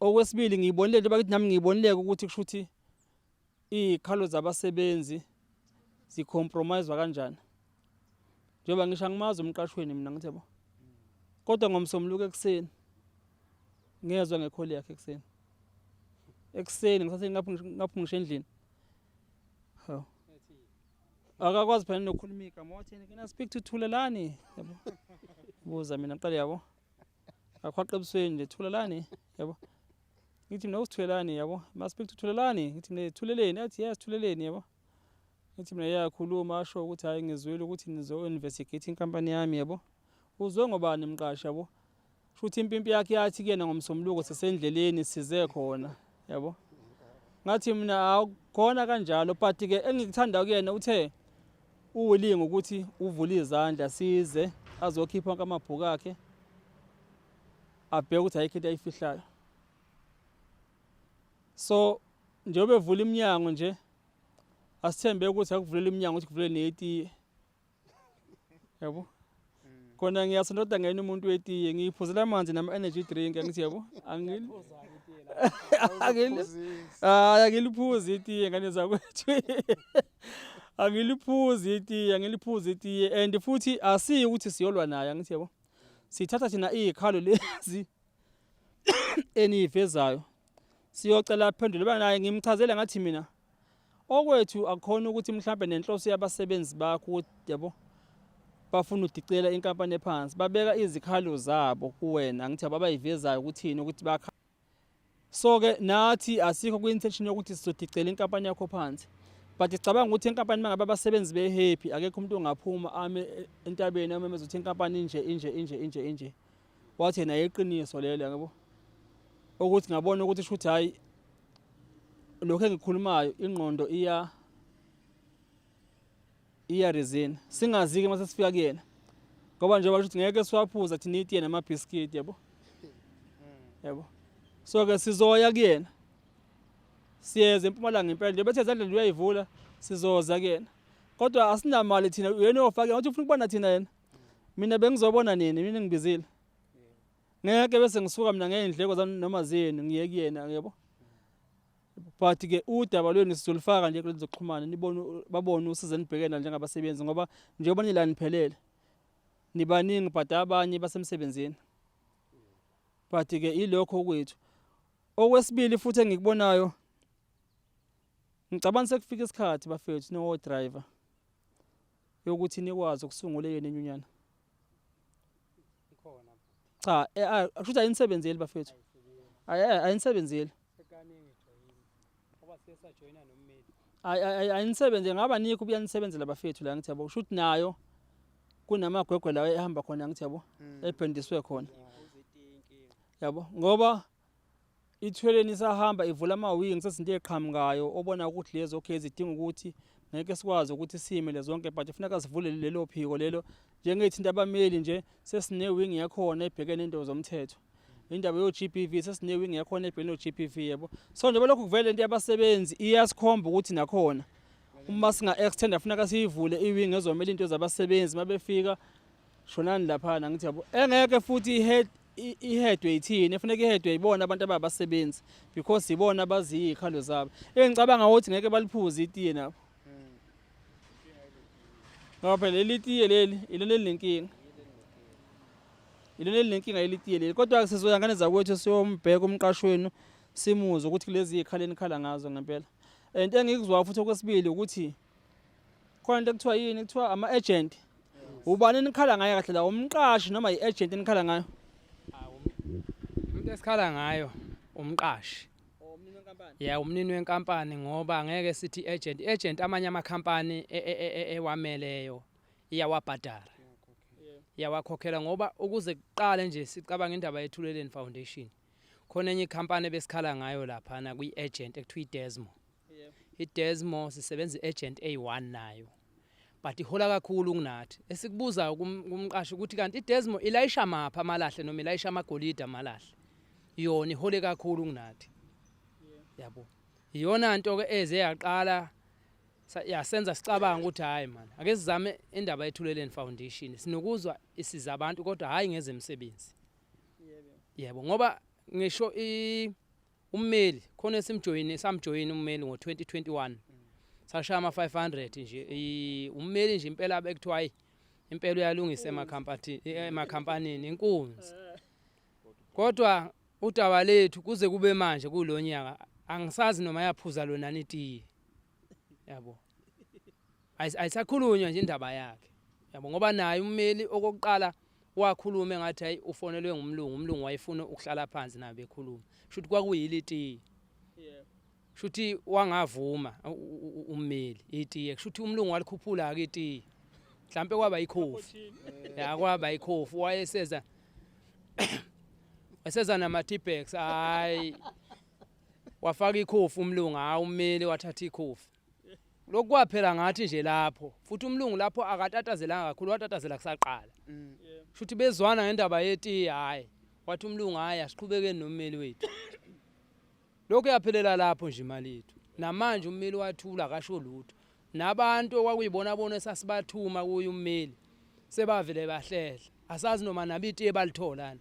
okwesibili ngiyibonile nje bakithi nami ngiyibonile ukuthi kusho ukuthi iy'khalo zabasebenzi zi-compromise kanjani. Njengoba ngisho angimazi umqashweni mina ngithi yabo. Kodwa ngomsombuluko ekuseni ngezwa ngekholi yakhe ekuseni. Ekuseni ngisase ngapha ngapha ngisho endlini. Hawu. Akakwazi phela nokukhuluma igama wathini, "Can I speak to Thulelani?" Yabo. Buza mina ngiqale yabo. Akhwaqa ebusweni nje, "Thulelani?" Yabo. Ngithi mina usithulelani yabo. "Must speak to Thulelani." Ngithi mina Thuleleni, athi yes Thuleleni yabo. Ngithi mina iyakhuluma asho ukuthi hayi ngizwile ukuthi nizo investigate inkampani yami yabo. Uzwe ngobani mqashi yabo? Shuthi impimpi yakhe yathi kuyena ngomsombuluko sisendleleni size khona yabo. Ngathi mina akukhona kanjalo but ke engikuthanda kuyena uthe uwilling ukuthi uvule izandla size azokhipha wonke amabhuku akhe abheke ukuthi ayikho into ayifihlayo. So njengoba evula iminyango nje asithembe ukuthi akuvulela iminyango ukuthi kuvule netiye yabo. Khona ngiyasonta kodwa ngena umuntu wetiye ngiyiphuzela amanzi nama energy drink angithi yabo angil angil hayi angiliphuzi itiye ngane zakwethu, angiliphuzi itiye, angiliphuzi itiye and futhi asiyi ukuthi siyolwa naye angithi yabo. Sithatha thina iy'khalo lezi eniyivezayo siyocela aphendule banaye. Ngimchazele ngathi mina okwethu akukhona ukuthi mhlambe nenhloso yabasebenzi bakho ukuthi yabo bafuna udicela inkampani ephansi, babeka izikhalo zabo kuwena angithi abayivezayo ukuthini ukuthi bakha. So ke nathi asikho kwi-intention yokuthi sizodicela inkampani yakho phansi, but sicabanga ukuthi inkampani mangabe abasebenzi be-happy, akekho umuntu ongaphuma ame entabeni amemeza ukuthi inkampani inje inje inje inje inje. Wathi yena iqiniso lelo, yabo, ukuthi ngabona ukuthi shuthi hayi, lokho engikukhulumayo ingqondo iya reason. Singazi-ke mase sifika kuyena, ngoba njengoba ukuthi ngeke siwaphuza thina itiye namabhiskidi, yabo, yabo. So ke sizoya kuyena, siyeza eMpumalanga impela nje, bethe izandla nje uyayivula, sizoza kuyena, kodwa asinamali thina. Uyena ofake ngathi ufuna ukubona thina, yena mina bengizobona nini? Mina ngibizile ngeke bese ngisuka mina ngey'ndleko zami noma zenu ngiye kuyena, yebo. But ke udaba lwenu sizolufaka nje kulezi zokuxhumana, nibone, babone usizo enibhekene njengabasebenzi, ngoba njengoba nila niphelele nibaningi, but abanye basemsebenzini. But ke ilokho kwethu. Okwesibili futhi engikubonayo, ngicabanga sekufika isikhathi, bafethu, no driver, yokuthi nikwazi ukusungula eyenu inyunyana. Cha, akusho ukuthi ayinisebenzeli, bafethu, ayinisebenzeli. Sekaningi joyina ngoba siye sajoyina nommeli. Ayinisebenzeli ngaba nikho kuyanisebenzela, bafethu, la ngithi yabo, kusho ukuthi nayo kunamagwegwe la ehamba khona, ngithi yabo, ebhendiswe khona, yabo, ngoba ithweleni isahamba ivula ama-wings ezinto ey'qhamukayo obona ukuthi lezo, okay, zidinga ukuthi ngeke sikwazi ukuthi siyimele zonke, but kufuneka sivule lelo phiko lelo njengey'thinta abameli nje. Sesine-wing yakhona ebhekene nento zomthetho, indaba yo-GBV, sesine-wing yakhona ebhekene no-GBV, yebo. So njengoba lokhu kuvele into yabasebenzi, iyasikhomba ukuthi nakhona uma singa-extenda funeka siyivule i-wing ezomela into zabasebenzi. Uma befika shonani laphana, ngithi yabo, engeke futhi i-head ihedwe yithini, efuneka ihedwe yibona abantu ababasebenzi, because ibona abaziyo iy'khalo zabo. Engicabanga ukuthi ngeke baliphuze itiye nabo, ngoba phela leli tiye leli ilona elinenkinga, ilona elinenkinga leli tiye leli. Kodwa sizoya, ngane zakwethu, siyombheka umqashi wenu, simuzwe ukuthi kulezi iy'khala enikhala ngazo ngempela. And engikuzwayo futhi okwesibili ukuthi khona into ekuthiwa yini, kuthiwa ama-agent. Ubani enikhala ngayo kahle la, umqashi noma i-agent enikhala ngayo? Umuntu esikhala ngayo umqashi ya, umnini wenkampani, ngoba ngeke sithi agent. Agent amanye amakhampani ewameleyo iyawabhadara, iyawakhokhela, ngoba ukuze kuqale nje sicabanga indaba yeThuleleni Foundation, khona enye ikhampani ebesikhala ngayo laphana kwi-agent ekuthiwa iDesmo. IDesmo sisebenza i-agent eyi-1 nayo, but ihola kakhulu kunathi. Esikubuzayo kumqashi ukuthi kanti iDesmo ilayisha maphi amalahle noma ilayisha amagolide amalahle, yona ihole kakhulu kunathi, yabo. Iyona nto ke eze yaqala yasenza sicabanga ukuthi hayi man, ake sizame indaba yeThuleleni Foundation. Sinokuzwa isiza abantu, kodwa hayi ngezemisebenzi, yebo, ngoba ngisho ummeli khona esimjoyini, samjoyina ummeli ngo-2021, sashaya ama-500 nje. Ummeli nje impela bekuthiwa hayi impela uyalungisa emakhampanini, inkunzi, kodwa udaba lethu kuze kube manje kulo nyaka angisazi noma yaphuza lona itiye, yabo. Ayisakhulunywa nje indaba yakhe, yabo, ngoba naye ummeli okokuqala wakhuluma engathi hayi, ufonelwe ngumlungu, umlungu wayefuna ukuhlala phansi naye bekhuluma, shuthi kwakuyile itiye, shuthi wangavuma ummeli itiye, shuthi umlungu walikhuphula ke itiye, mhlambe kwaba ikhofi ya, kwaba ikhofi, wayeseza wayeseza nama tea bags, hayi, wafaka ikhofi umlungu, hayi, ummeli wathatha ikhofi. Lokhu kwaphela ngathi nje lapho futhi umlungu lapho akatatazelanga kakhulu, watatazela kusaqala, shuthi bezwana ngendaba yetiye, hayi, wathi umlungu hayi, asiqhubekeni nommeli wethu. Lokhu yaphelela lapho nje imali yethu. Namanje ummeli wathula, akasho lutho. Nabantu okwakuyibona bona esasibathuma kuye ummeli sebavele bahlehla, asazi noma nabo itiye balitholana,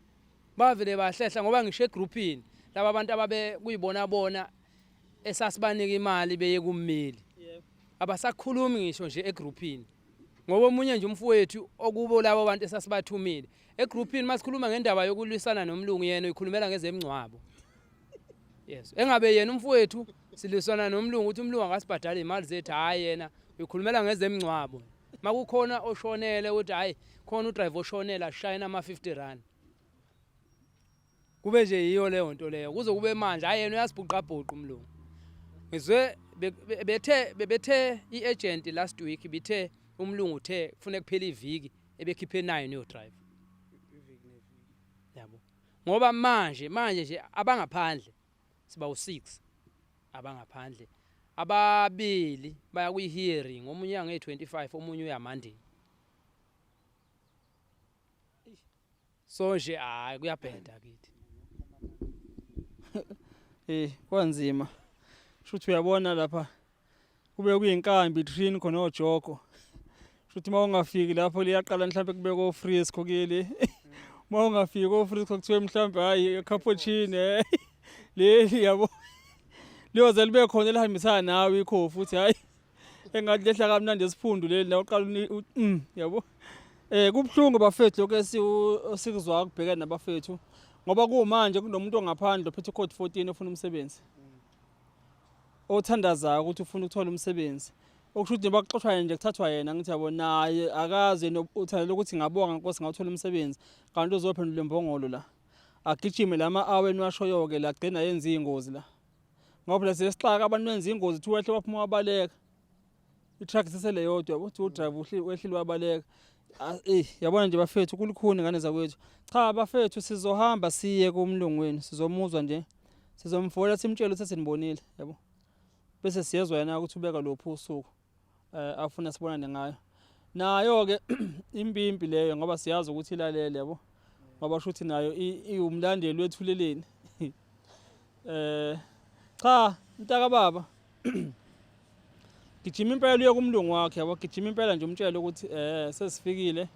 bavele bahlehla, ngoba ngisho egruphini laba bantu ababe kuyibona bona esasibanika imali beye kummeli abasakhulumi ngisho nje egruphini, ngoba omunye nje umfowethu okubo labo bantu esasibathumile egruphini, masikhuluma ngendaba yokulwisana nomlungu, yena uyikhulumela ngezemngcwabo. Yes, engabe yena umfowethu silwisana nomlungu ukuthi umlungu akasibhadali imali zethu, hayi, yena uyikhulumela ngezemngcwabo, makukhona oshonele ukuthi hayi, khona udriver oshonele, ashayina ama 50 rand. Kube nje yiyo leyo nto leyo kuze kube manje, hayi yena uyasibhuqabhuqa umlungu. Ngizwe bethe bebethe i-agent last week bithe umlungu uthe kufuneka kuphele iviki ebekhiphe 9 yo driver, yabo, ngoba manje nje abangaphandle siba u6, abangaphandle ababili baya kwi-hearing, omunye uya nge-25, omunye uya Monday. So nje hayi, kuyabheda kithi. Kwanzima. Shuthi uyabona lapha kube kuyinkambi train khona ojoko. Shuthi uma ungafiki lapho liyaqala mhlawumbe kube ko Frisco kele. Uma ungafiki ko Frisco kuthiwe mhlawumbe hayi cappuccino leli, yabo. Liyoze libe khona elihambisana nawe ikhofi futhi, hayi engathi lehla kamnandi esiphundu leli la uqala yabo. Kubhlungu bafethu lokho esikuzwa kubhekana nabafethu, ngoba kumanje kunomuntu ongaphandle ophethe code 14 ofuna umsebenzi, othandazayo ukuthi ufuna ukuthola umsebenzi, okusho ukuthi njengoba kuxoshwa nje kuthathwa yena. Ngithi yabo, naye akazi yena, uthandela ukuthi ngabonga Nkosi ngawuthola umsebenzi, kanti uzophendula imbongolo la, agijime lama aweni washoyo-ke la, agcina yenza iy'ngozi la, ngoba phela sesixaka abantu benza ingozi, thi wehle waphuma wabaleka, i-truck sesele yodwa, yabo, uthi udrive wehlile wabaleka. Yabona nje bafethu, kulukhuni ngane zakwethu. Cha bafethu, sizohamba siye kumlungu wenu, sizomuzwa nje, sizomfola, simtshele ukuthi sesinibonile, yabo, bese siyezwa yena ukuthi ubeka lophi usuku afuna sibonane ngayo. Nayo ke impimpi leyo, ngoba siyazi ukuthi ilalele, yabo, ngoba shuthi nayo iwumlandeli wethuleleni. Cha mntaka baba, gijima impela uye kumlungu wakhe, yabo, gijima impela nje umtshele ukuthi sesifikile.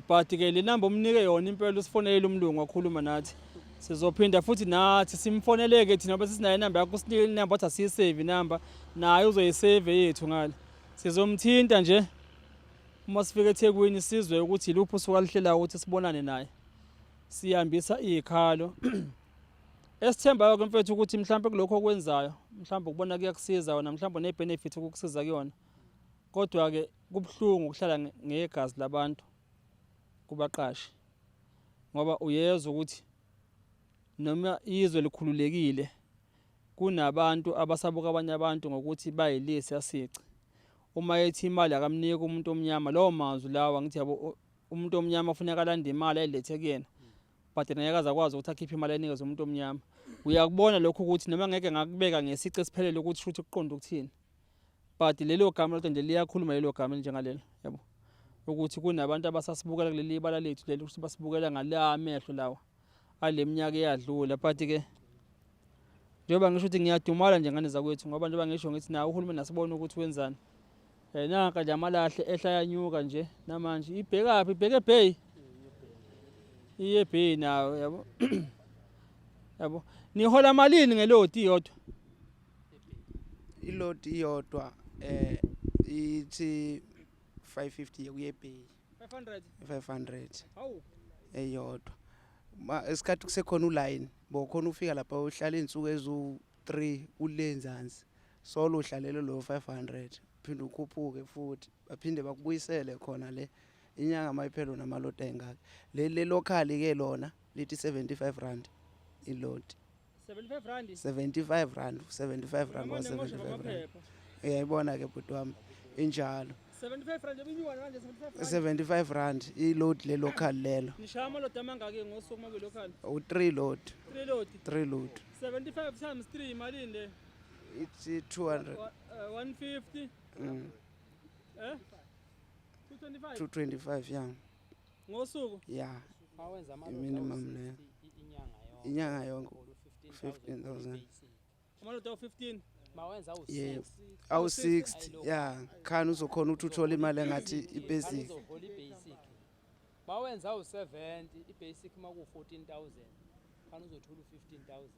But ke le number umnike yona impela, usifonele umlungu wakhuluma nathi, sizophinda futhi nathi simfoneleke thina ngoba sisinayo inamba yakho. Usinike inamba, wathi asiyisave inamba, naye uzoyisave yethu ngale. Sizomthinta nje uma sifika eThekwini, sizwe ukuthi iluphi usuku aluhlelayo ukuthi sibonane naye. Sihambisa izikhalo esithembayo ke mfethu ukuthi mhlawumbe kulokho okwenzayo, mhlawumbe ukubona kuyakusiza wena, mhlawumbe une-benefit ukukusiza kuyona, kodwa-ke kubuhlungu ukuhlala ngegazi labantu kubaqashi, ngoba uyezwa ukuthi noma izwe likhululekile kunabantu abasabuka abanye abantu ngokuthi bayilesi asici. Uma ethi imali akamniki umuntu omnyama, lawo mazwi lawa, ngithi yabo, umuntu omnyama kufuneka alande imali ayilethe kuyena, but yena ngeke aze akwazi ukuthi akhiphe imali ayinikeze umuntu omnyama. Uyakubona lokho ukuthi noma ngeke ngakubeka ngesici esiphelele ukuthi shuthi kuqonda ukuthini, but lelo gama lodwa nje liyakhuluma, lelo gama elinjengalelo, yabo, ukuthi kunabantu abasasibukela kuleli bala lethu leli, ukuthi basibukela ngala amehlo lawa ale minyaka eyadlula. But ke njengoba ngisho ukuthi ngiyadumala nje ngane zakwethu, ngoba njengoba ngisho ngithi nawe uhulumeni asibone ukuthi wenzani. Nanka nje amalahle ehla yanyuka nje namanje, ibhekaphi? Ibheke ebheyi, iye ebheyi nayo, yabo, yabo. Nihola malini ngelodi iyodwa? Ilodi iyodwa ithi 550 kuye eBay. 500? 500. Hawu. Eyodwa. Ma esikhathi kusekhona uline, bokhona ufika lapha uhlala izinsuku ezu3 ulenzansi, solo uhlalele lo 500, phinde ukhuphuke futhi, baphinde bakubuyisele khona le inyanga mayiphela namalodi engaka. Le local ke lona lithi 75 rand ilodi. 75 rand? 75 rand, 75 rand, 75 rand. Uyayibona ke bhuti wami, injalo. 75 rand ebinyuka kanje, 75 rand? 75 rand iload le local lelo. Nishaya amalodi amangaki ngosuku uma kuyi-local? U3 load. 3 load? 3 load. 75 times 3 imalini le? It's 200. 150. 225. 225, yeah. Ngosuku? Yeah. Mawenza amalodi I-minimum awu-60 leyo. inyanga yonke. Inyanga yonke. Uhola 15,000. basic. Amalodi awu-15? Mawenza Yebo. awu-60. Awu-60, yeah, khani uzokhona ukuthi uthole imali engathi i-basic. Uzohola i-basic. Mawenza awu-70, i-basic maku-14,000, khani uzothola u-15,000.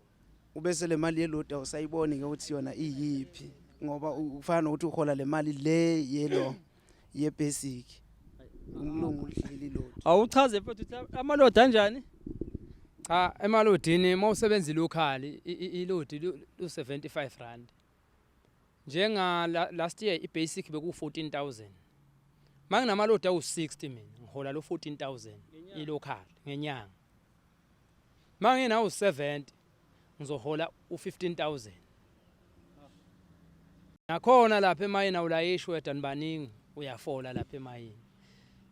Ubese le mali yelodi awusayiboni ke ukuthi yona iyiphi, ngoba kufana nokuthi uhola le mali le yelo ye-basic, umlungu ulihleli ilodi. Awuchaze mfethu ukuthi amalodi anjani? Cha, emalodini uma usebenza ilocal, ilodi lu-75 rand. Njenga last year i-basic beku-14,000. Uma nginamalodi awu-60 mina ngihola lo 14,000 ilocal ngenyanga. Manginawu 70 ngizohola u15000. Nakhona lapha emayini awulayishi wedwa, nibaningi, uyafola lapha emayini.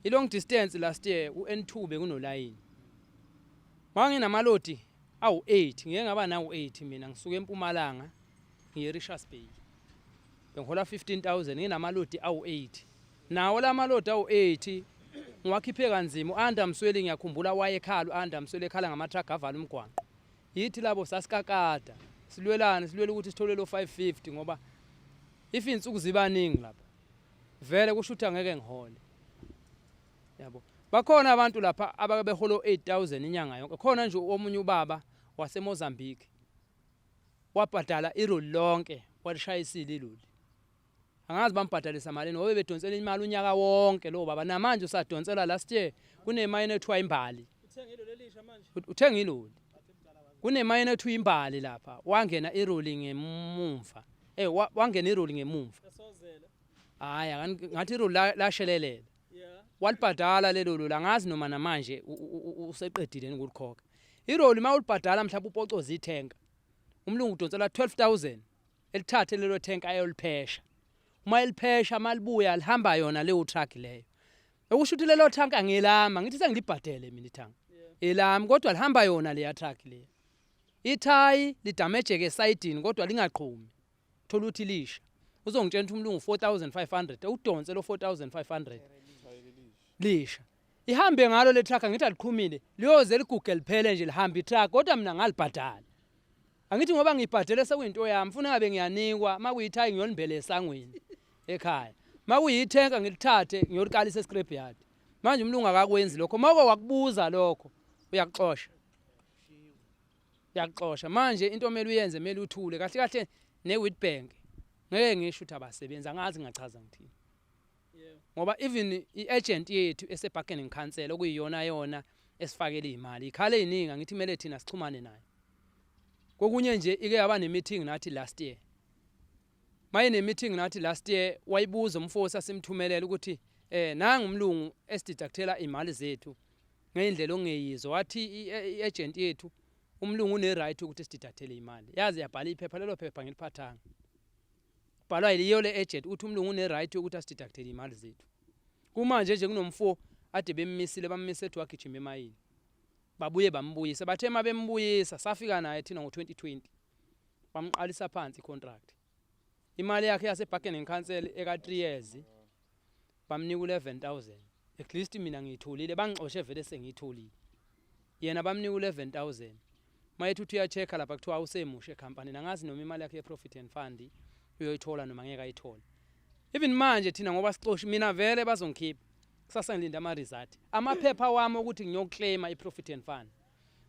I-long distance last year u-N2 bekunolayini. Manginamalodi awu-8, ngike ngaba nawu-8 mina, ngisuka eMpumalanga ngiye Richards Bay. Bengihola 15000 nginamalodi awu-8. Nawo la malodi awu-8 ngiwakhiphe kanzima. U-Anda Msweli, ngiyakhumbula wayekhala, u-Anda Msweli ekhala ngama-truck avala umgwaqo. Yithi labo sasikakada silwelane, silwele ukuthi sithole lo 550, ngoba if insuku zibaningi lapha vele kusho ukuthi angeke ngihole, yabo. Bakhona abantu lapha abake beholo 8000 inyanga yonke. Khona nje omunye ubaba waseMozambique wabhadala iroli lonke, walishayisile iloli, angazi bambhadalisa malini, ngoba bedonsela imali unyaka wonke lo baba. Namanje usadonsela. Last year kunemayini ethiwa Imbali, uthenga iloli, kunemayini ethiwa Imbali lapha, wangena iroli ngemumva, wangena iroli ngemumva, hayi, ngathi iroli lashelelela, walibhadala lelo loli. Angazi noma namanje useqedile ukulikhokha iroli. Uma ulibhadala mhlawumbe upocoza ithenka, umlungu udonsela 12000, elithathe lelo thenka ayoliphesha. Uma eliphesha, malibuya lihamba yona leyo truck leyo, okusho ukuthi lelo tank angelama, ngithi sengilibhadele mina ithanka elami, kodwa lihamba yona leya truck leya. Ithayi lidamejeke esayidini kodwa lingaqhumi, thola ukuthi lisha. Uzongitshela ukuthi umlungu 4500 udonse lo 4500 lisha, ihambe ngalo le truck. Ngithi aliqhumile, liyoze liguge liphele nje, lihamba itruck, kodwa mina ngalibhadala. Angithi ngoba ngibhadele sekuyinto yami, funa ngabe ngiyanikwa. Makuyithayi ngiyolimbele esangweni ekhaya, makuyithenka ngilithathe ngiyolikalisa escrap yard. Manje umlungu akakwenzi lokho. Mawuke wakubuza lokho, uyakuxosha, uyakuxosha. Manje into omele uyenze, kumele uthule kahle kahle. Ne-Witbank ngeke ngisho ukuthi abasebenzi, angazi ngingachaza ngithini, ngoba even i-agent yethu ese-bargaining council, okuyiyona yona esifakele iy'mali, ikhala ey'ningi. Angithi kumele thina sixhumane nayo kokunye nje. Ike yaba ne-meeting nathi last year. Maye ne-meeting nathi last year, wayibuza umfosi asimthumelela ukuthi nangu umlungu esideductela imali zethu ngendlela ongeyizwa. Wathi i-agent yethu, umlungu une-right ukuthi sideductele imali. Yazi yabhala iphepha, lelo phepha ngiliphathanga, kubhalwa yiyo le agent ukuthi umlungu une-right yokuthi asideductele imali zethu. Kumanje nje kunomfo ade bemmisile, bammise ethi wagijima emayini, babuye bambuyisa. Bathe uma bembuyisa, safika naye thina ngo-2020, bamqalisa phansi i-contract. Imali yakhe yase-bargaining council eka-3 years bamnika u-11,000. At least mina ngiyitholile, bangixoshe vele sengiyitholile, yena bamnika u-11,000. Mayethi uthi uya-check-a lapha, kuthiwa awusemusha ekhampanini. Angazi noma imali yakhe ye-provident and fund uyoyithola noma ngeke ayithole. Even manje thina ngoba sixoshi, mina vele bazongikhipha kusasa, ngilinde ama-result amaphepha wami ukuthi ngiyoclaima i-provident and fund.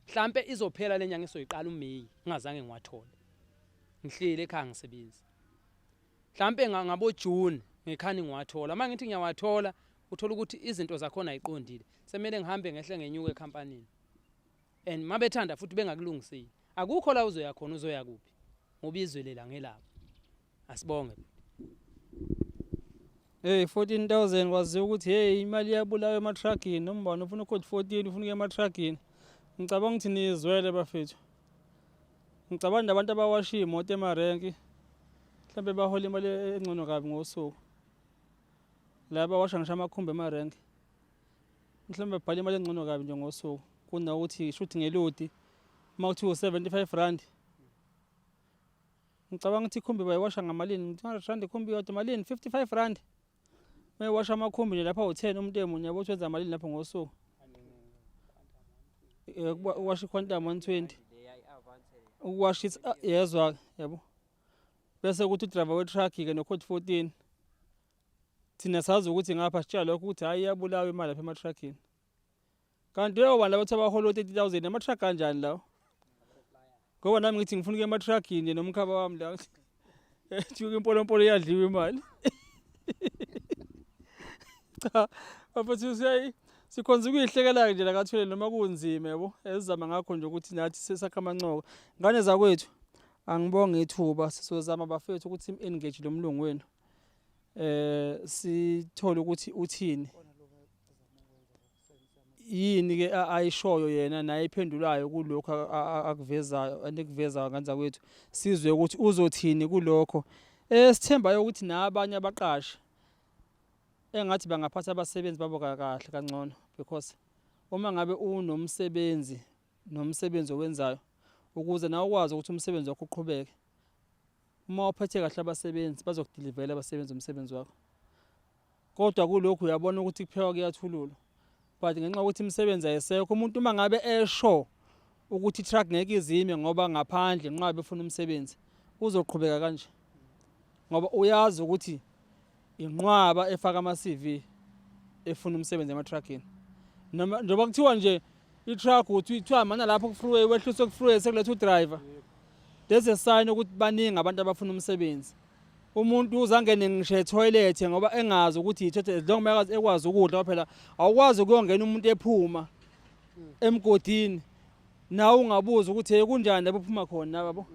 Mhlampe izophela le nyanga esoyiqala uMeyi ngingazange ngiwathole, ngihleli ekhaya ngisebenzi. Mhlampe ngabo June ngikhani ngiwathola. Uma ngithi ngiyawathola, uthola ukuthi izinto zakhona ayiqondile, semele ngihambe ngehle ngenyuka ekhampanini, and mabethanda futhi bengakulungiseli, akukho la uzoya khona. Uzoya kuphi ngoba izwe lela ngelabo? Asibonge. Hey, 14000, kwaziwa ukuthi hey, imali iyabulawa ematragini. Noma ubani ufuna ucode 14, ufuna ukuya ematragini. Ngicabanga ukuthi nizwele bafethu. Ngicabanga nabantu abawasha iy'moto emarenki mhlawumbe bahola imali engcono kabi ngosuku. La bawasha ngisho amakhumbi emarenki mhlawumbe babhala imali engcono kabi nje ngosuku kunokuthi shuthi ngelodi uma kuthiwa u-75 rand. Ngicabanga ukuthi ikhumbi bayiwasha ngamalini? 200 rand ikhumbi yodwa, malini? 55 rand. Mayiwasha amakhumbi nje lapha u-10 umuntu emunye, yabo, ukuthi wenza malini lapho ngosuku? Ukuwasha iQuantum 120, ukuwasha yezwa, yabo. Bese kuthi udriver we-truck-ke no-code 14, thina sazi ukuthi ngapha sitshela lokho ukuthi hhayi, iyabulawa imali lapha ema-truckini. Kanti uyobani laba abathi abahola o-30,000 ama-truck kanjani lawo? Ngoba nami ngithi ngifuna ukuya ema-truckini nje nomkhaba wami la, ethuka impolompolo, iyadliwa imali. Cha bafethu, siyayi sikhonza ukuyihlekela nje la kathwele noma kunzima, yabo, esizama ngakho nje ukuthi nathi sesakha amancoko. Ngane zakwethu, angibonge ithuba. Sizozama bafethu ukuthi sim-engage lo mlungu wenu, sithole ukuthi uthini. yini ke ayishoyo yena naye iphendulayo kulokhu akuvezayo anikuvezayo nganza kwethu sizwe ukuthi uzothini kulokho esithembayo ukuthi nabanye abaqashi engathi bangaphatha abasebenzi babo kahle kangcono because uma ngabe unomsebenzi nomsebenzi owenzayo ukuze nawe ukwazi ukuthi umsebenzi wakho uqhubeke uma uphethe kahle abasebenzi bazokudilivela abasebenzi umsebenzi wakho kodwa kulokhu uyabona ukuthi kuphekwa kuyathululwa but ngenxa yokuthi imisebenzi ayisekho umuntu uma ngabe esho ukuthi i-truck ngeke izime ngoba ngaphandle nqabe efuna umsebenzi uzoqhubeka kanje ngoba uyazi ukuthi inqwaba efaka ama-CV efuna umsebenzi ema-truckini noma njengoba kuthiwa nje i-truck uthi kuthiwa mana lapho ku-freeway wehliswe ku-freeway sekuletha udriver there's a sign ukuthi baningi abantu abafuna umsebenzi umuntu uzangene ngisho etoilet ngoba engazi ukuthi yithethe as long makazi ekwazi ukudla phela awukwazi ukuyongena umuntu ephuma emgodini nawe ungabuza ukuthi hey kunjani lapho uphuma khona yabo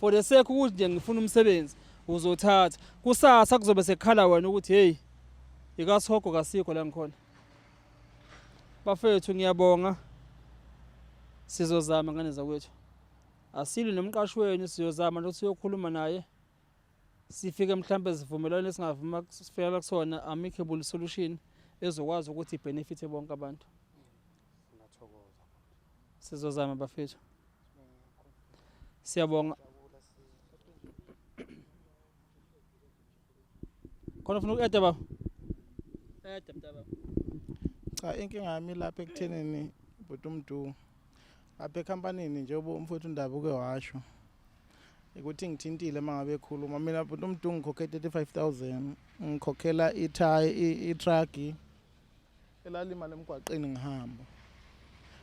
for the sake ukuthi nje ngifuna umsebenzi uzothatha kusasa kuzobe sekhala wena ukuthi hey ikasihogo kasikho la ngikhona bafethu ngiyabonga sizozama ngane zakwethu asili nomqashi wenu siyozama ukuthi siyokhuluma naye sifike mhlambe sivumelwane esingavuma sifikela kusona amicable solution ezokwazi ukuthi ibenefit bonke abantu sizozama bafethu siyabonga khona ufuna uku-eda baba eda mntababa Cha inkinga yami lapha ekuthenini bhuti uMdu lapha ekhampanini njengoba umfowethu uNdaba uke washo ukuthi ngithintile uma ngabe ekhuluma mina bhuti uMdu ngikhokhe 35000 ngikhokhela ithayi i-truck elalimala emgwaqeni ngihamba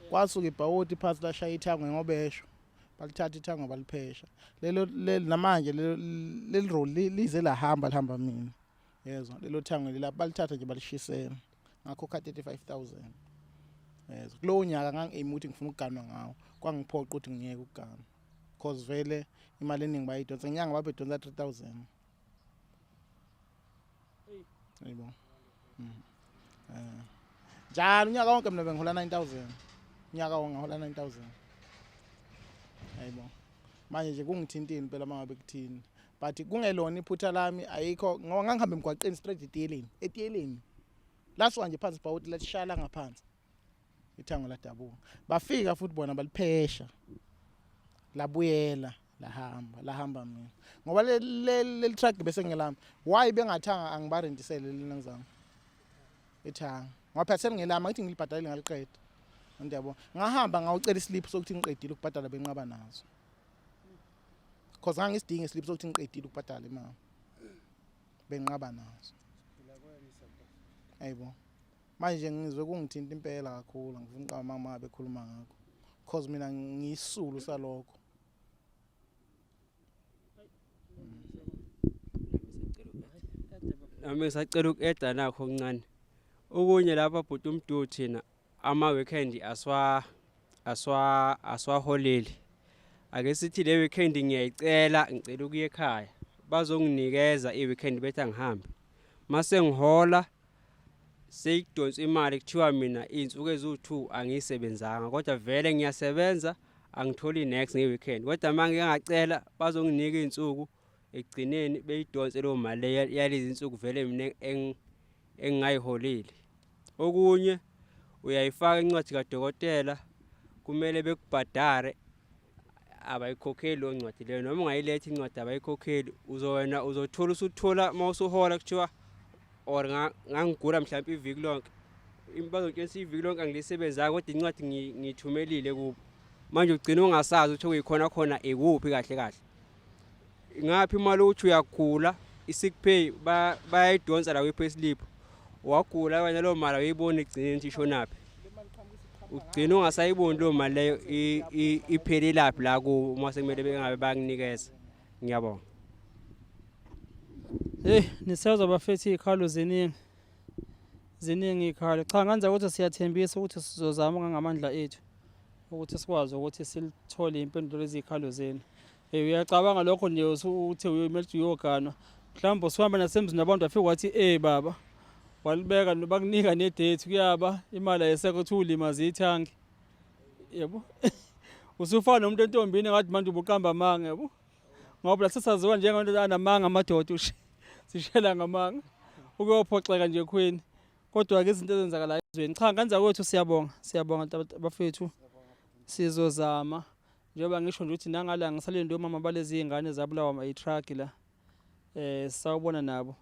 kwasuka ibhawoti phansi lashaya ithango ngobesho balithatha ithango baliphesha lelo namanje leli roli lize lahamba lihamba mina yezwa lelo thango leli balithatha nje balishisela ngakhokha 35000 yezwa kulowo nyaka ngangi-aim ukuthi ngifuna ukuganwa ngawo kwangiphoqa ukuthi ngiyeke ukuganwa cause vele imali eningi bayidonsa ngenyanga babedonsa 3000 Yebo. Mm. Eh. Njalo unyaka wonke mina bengihola 9000. Unyaka wonke ngihola 9000. Yebo. Manje nje kungithintini impela mangabe kuthini. But kungelona iphutha lami ayikho ngoba ngangihamba emgwaqeni straight etiyeleni. Etiyeleni. Lasuka nje phansi bhawuti lashala ngaphansi. Ithango ladabuka. Bafika futhi bona baliphesha. Labuyela lahamba lahamba mina. Ngoba leli truck bese ngelami. Why bengathanga angibarentisele lena ngizama. Ithanga. Ngoba phela selingelami angithi ngilibhadalile ngaliqeda. Ngiyabo. Ngahamba ngawucela islip sokuthi ngiqedile ukubhadala benqaba nazo. Cause ngangisidinga islip sokuthi ngiqedile ukubhadala imali. Benqaba nazo. Ayibo. Manje ngizwe kungithinta impela kakhulu ngifuna uqamba mama bekhuluma ngakho. Cause mina ngiyisulu salokho. Nami ngisacela uku-eda nakho okuncane. Okunye lapha bhuti uMdu thina ama-weekend aswa aswa aswaholeli. Ake sithi le weekend ngiyayicela ngicela ukuya ekhaya. Bazonginikeza i-weekend bethi angihambe. Mase ngihola seyidonsa imali kuthiwa mina iy'nsuku eziwu-2 angiyisebenzanga kodwa vele ngiyasebenza angitholi next nge-weekend kodwa uma ngike ngacela bazonginika iy'nsuku ekugcineni beyidonse leyo mali leyo yalezi nsuku vele mina engingayiholile okunye uyayifaka incwadi kadokotela kumele bekubhadare abayikhokheli leyo ncwadi leyo noma ungayiletha incwadi abayikhokheli uzowena uzothola usuthola uma usuhola kuthiwa or ngangigula mhlawumpe iviki lonke bazongitshela iviki lonke angilisebenzanga kodwa incwadi ngiyithumelile kubo manje ugcina ungasazi ukuthi okuyikhona khona ikuphi kahle kahle ngaphi imali ukuthi uyagula i-sick pay bayayidonsa la kwi-pay slip wagula wena leyo mali awuyiboni igcine ukuthi ishonaphi ugcina ungasayiboni leyo mali leyo iphelelaphi la kubo uma sekumele bengabe bayakunikeza ngiyabonga Hey nisezwa bafethu izikhalo ziningi ziningi izikhalo cha nganza ukuthi siyathembisa ukuthi sizozama ngamandla ethu ukuthi sikwazi ukuthi silithole impendulo lezikhalo zenu hey uyacabanga lokho nje uthi uyomele uyoganwa mhlawumbe usuhamba nasemzini wabantu wafika wathi eh baba. Walibeka bakunika ne-date kuyaba imali ayisekho kuthiwa ulimaze ithangi. Yebo. Usufana nomuntu entombini ngathi manje ubuqamba amanga yabo. Ngoba la sesaziwa njengabantu anamanga amadoda ushe. Sishela ngamanga. Ukuyophoxeka nje khweni. Kodwa ke izinto ezenzakalayo ezweni. Cha ngenza kwethu siyabonga. Siyabonga bafethu. Sizozama njengoba ngisho nje ukuthi nangala ngisalinde omama balezi zingane zabulawa i-truck la. Eh sawubona nabo.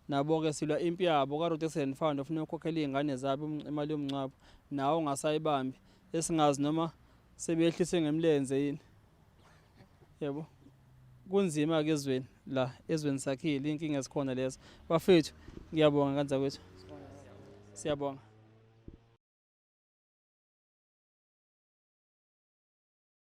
Nabo ke silwa impi yabo ka Road Accident Fund ofuna ukukhokhela izingane zabo imali yomngcwabo. Nawo ungasayibambi esingazi noma sebehlise ngemlenze yini. Yebo. Kunzima ke ezweni la ezweni sakhile inkinga ezikhona lezo. Bafethu ngiyabonga kanza kwethu. Siyabonga.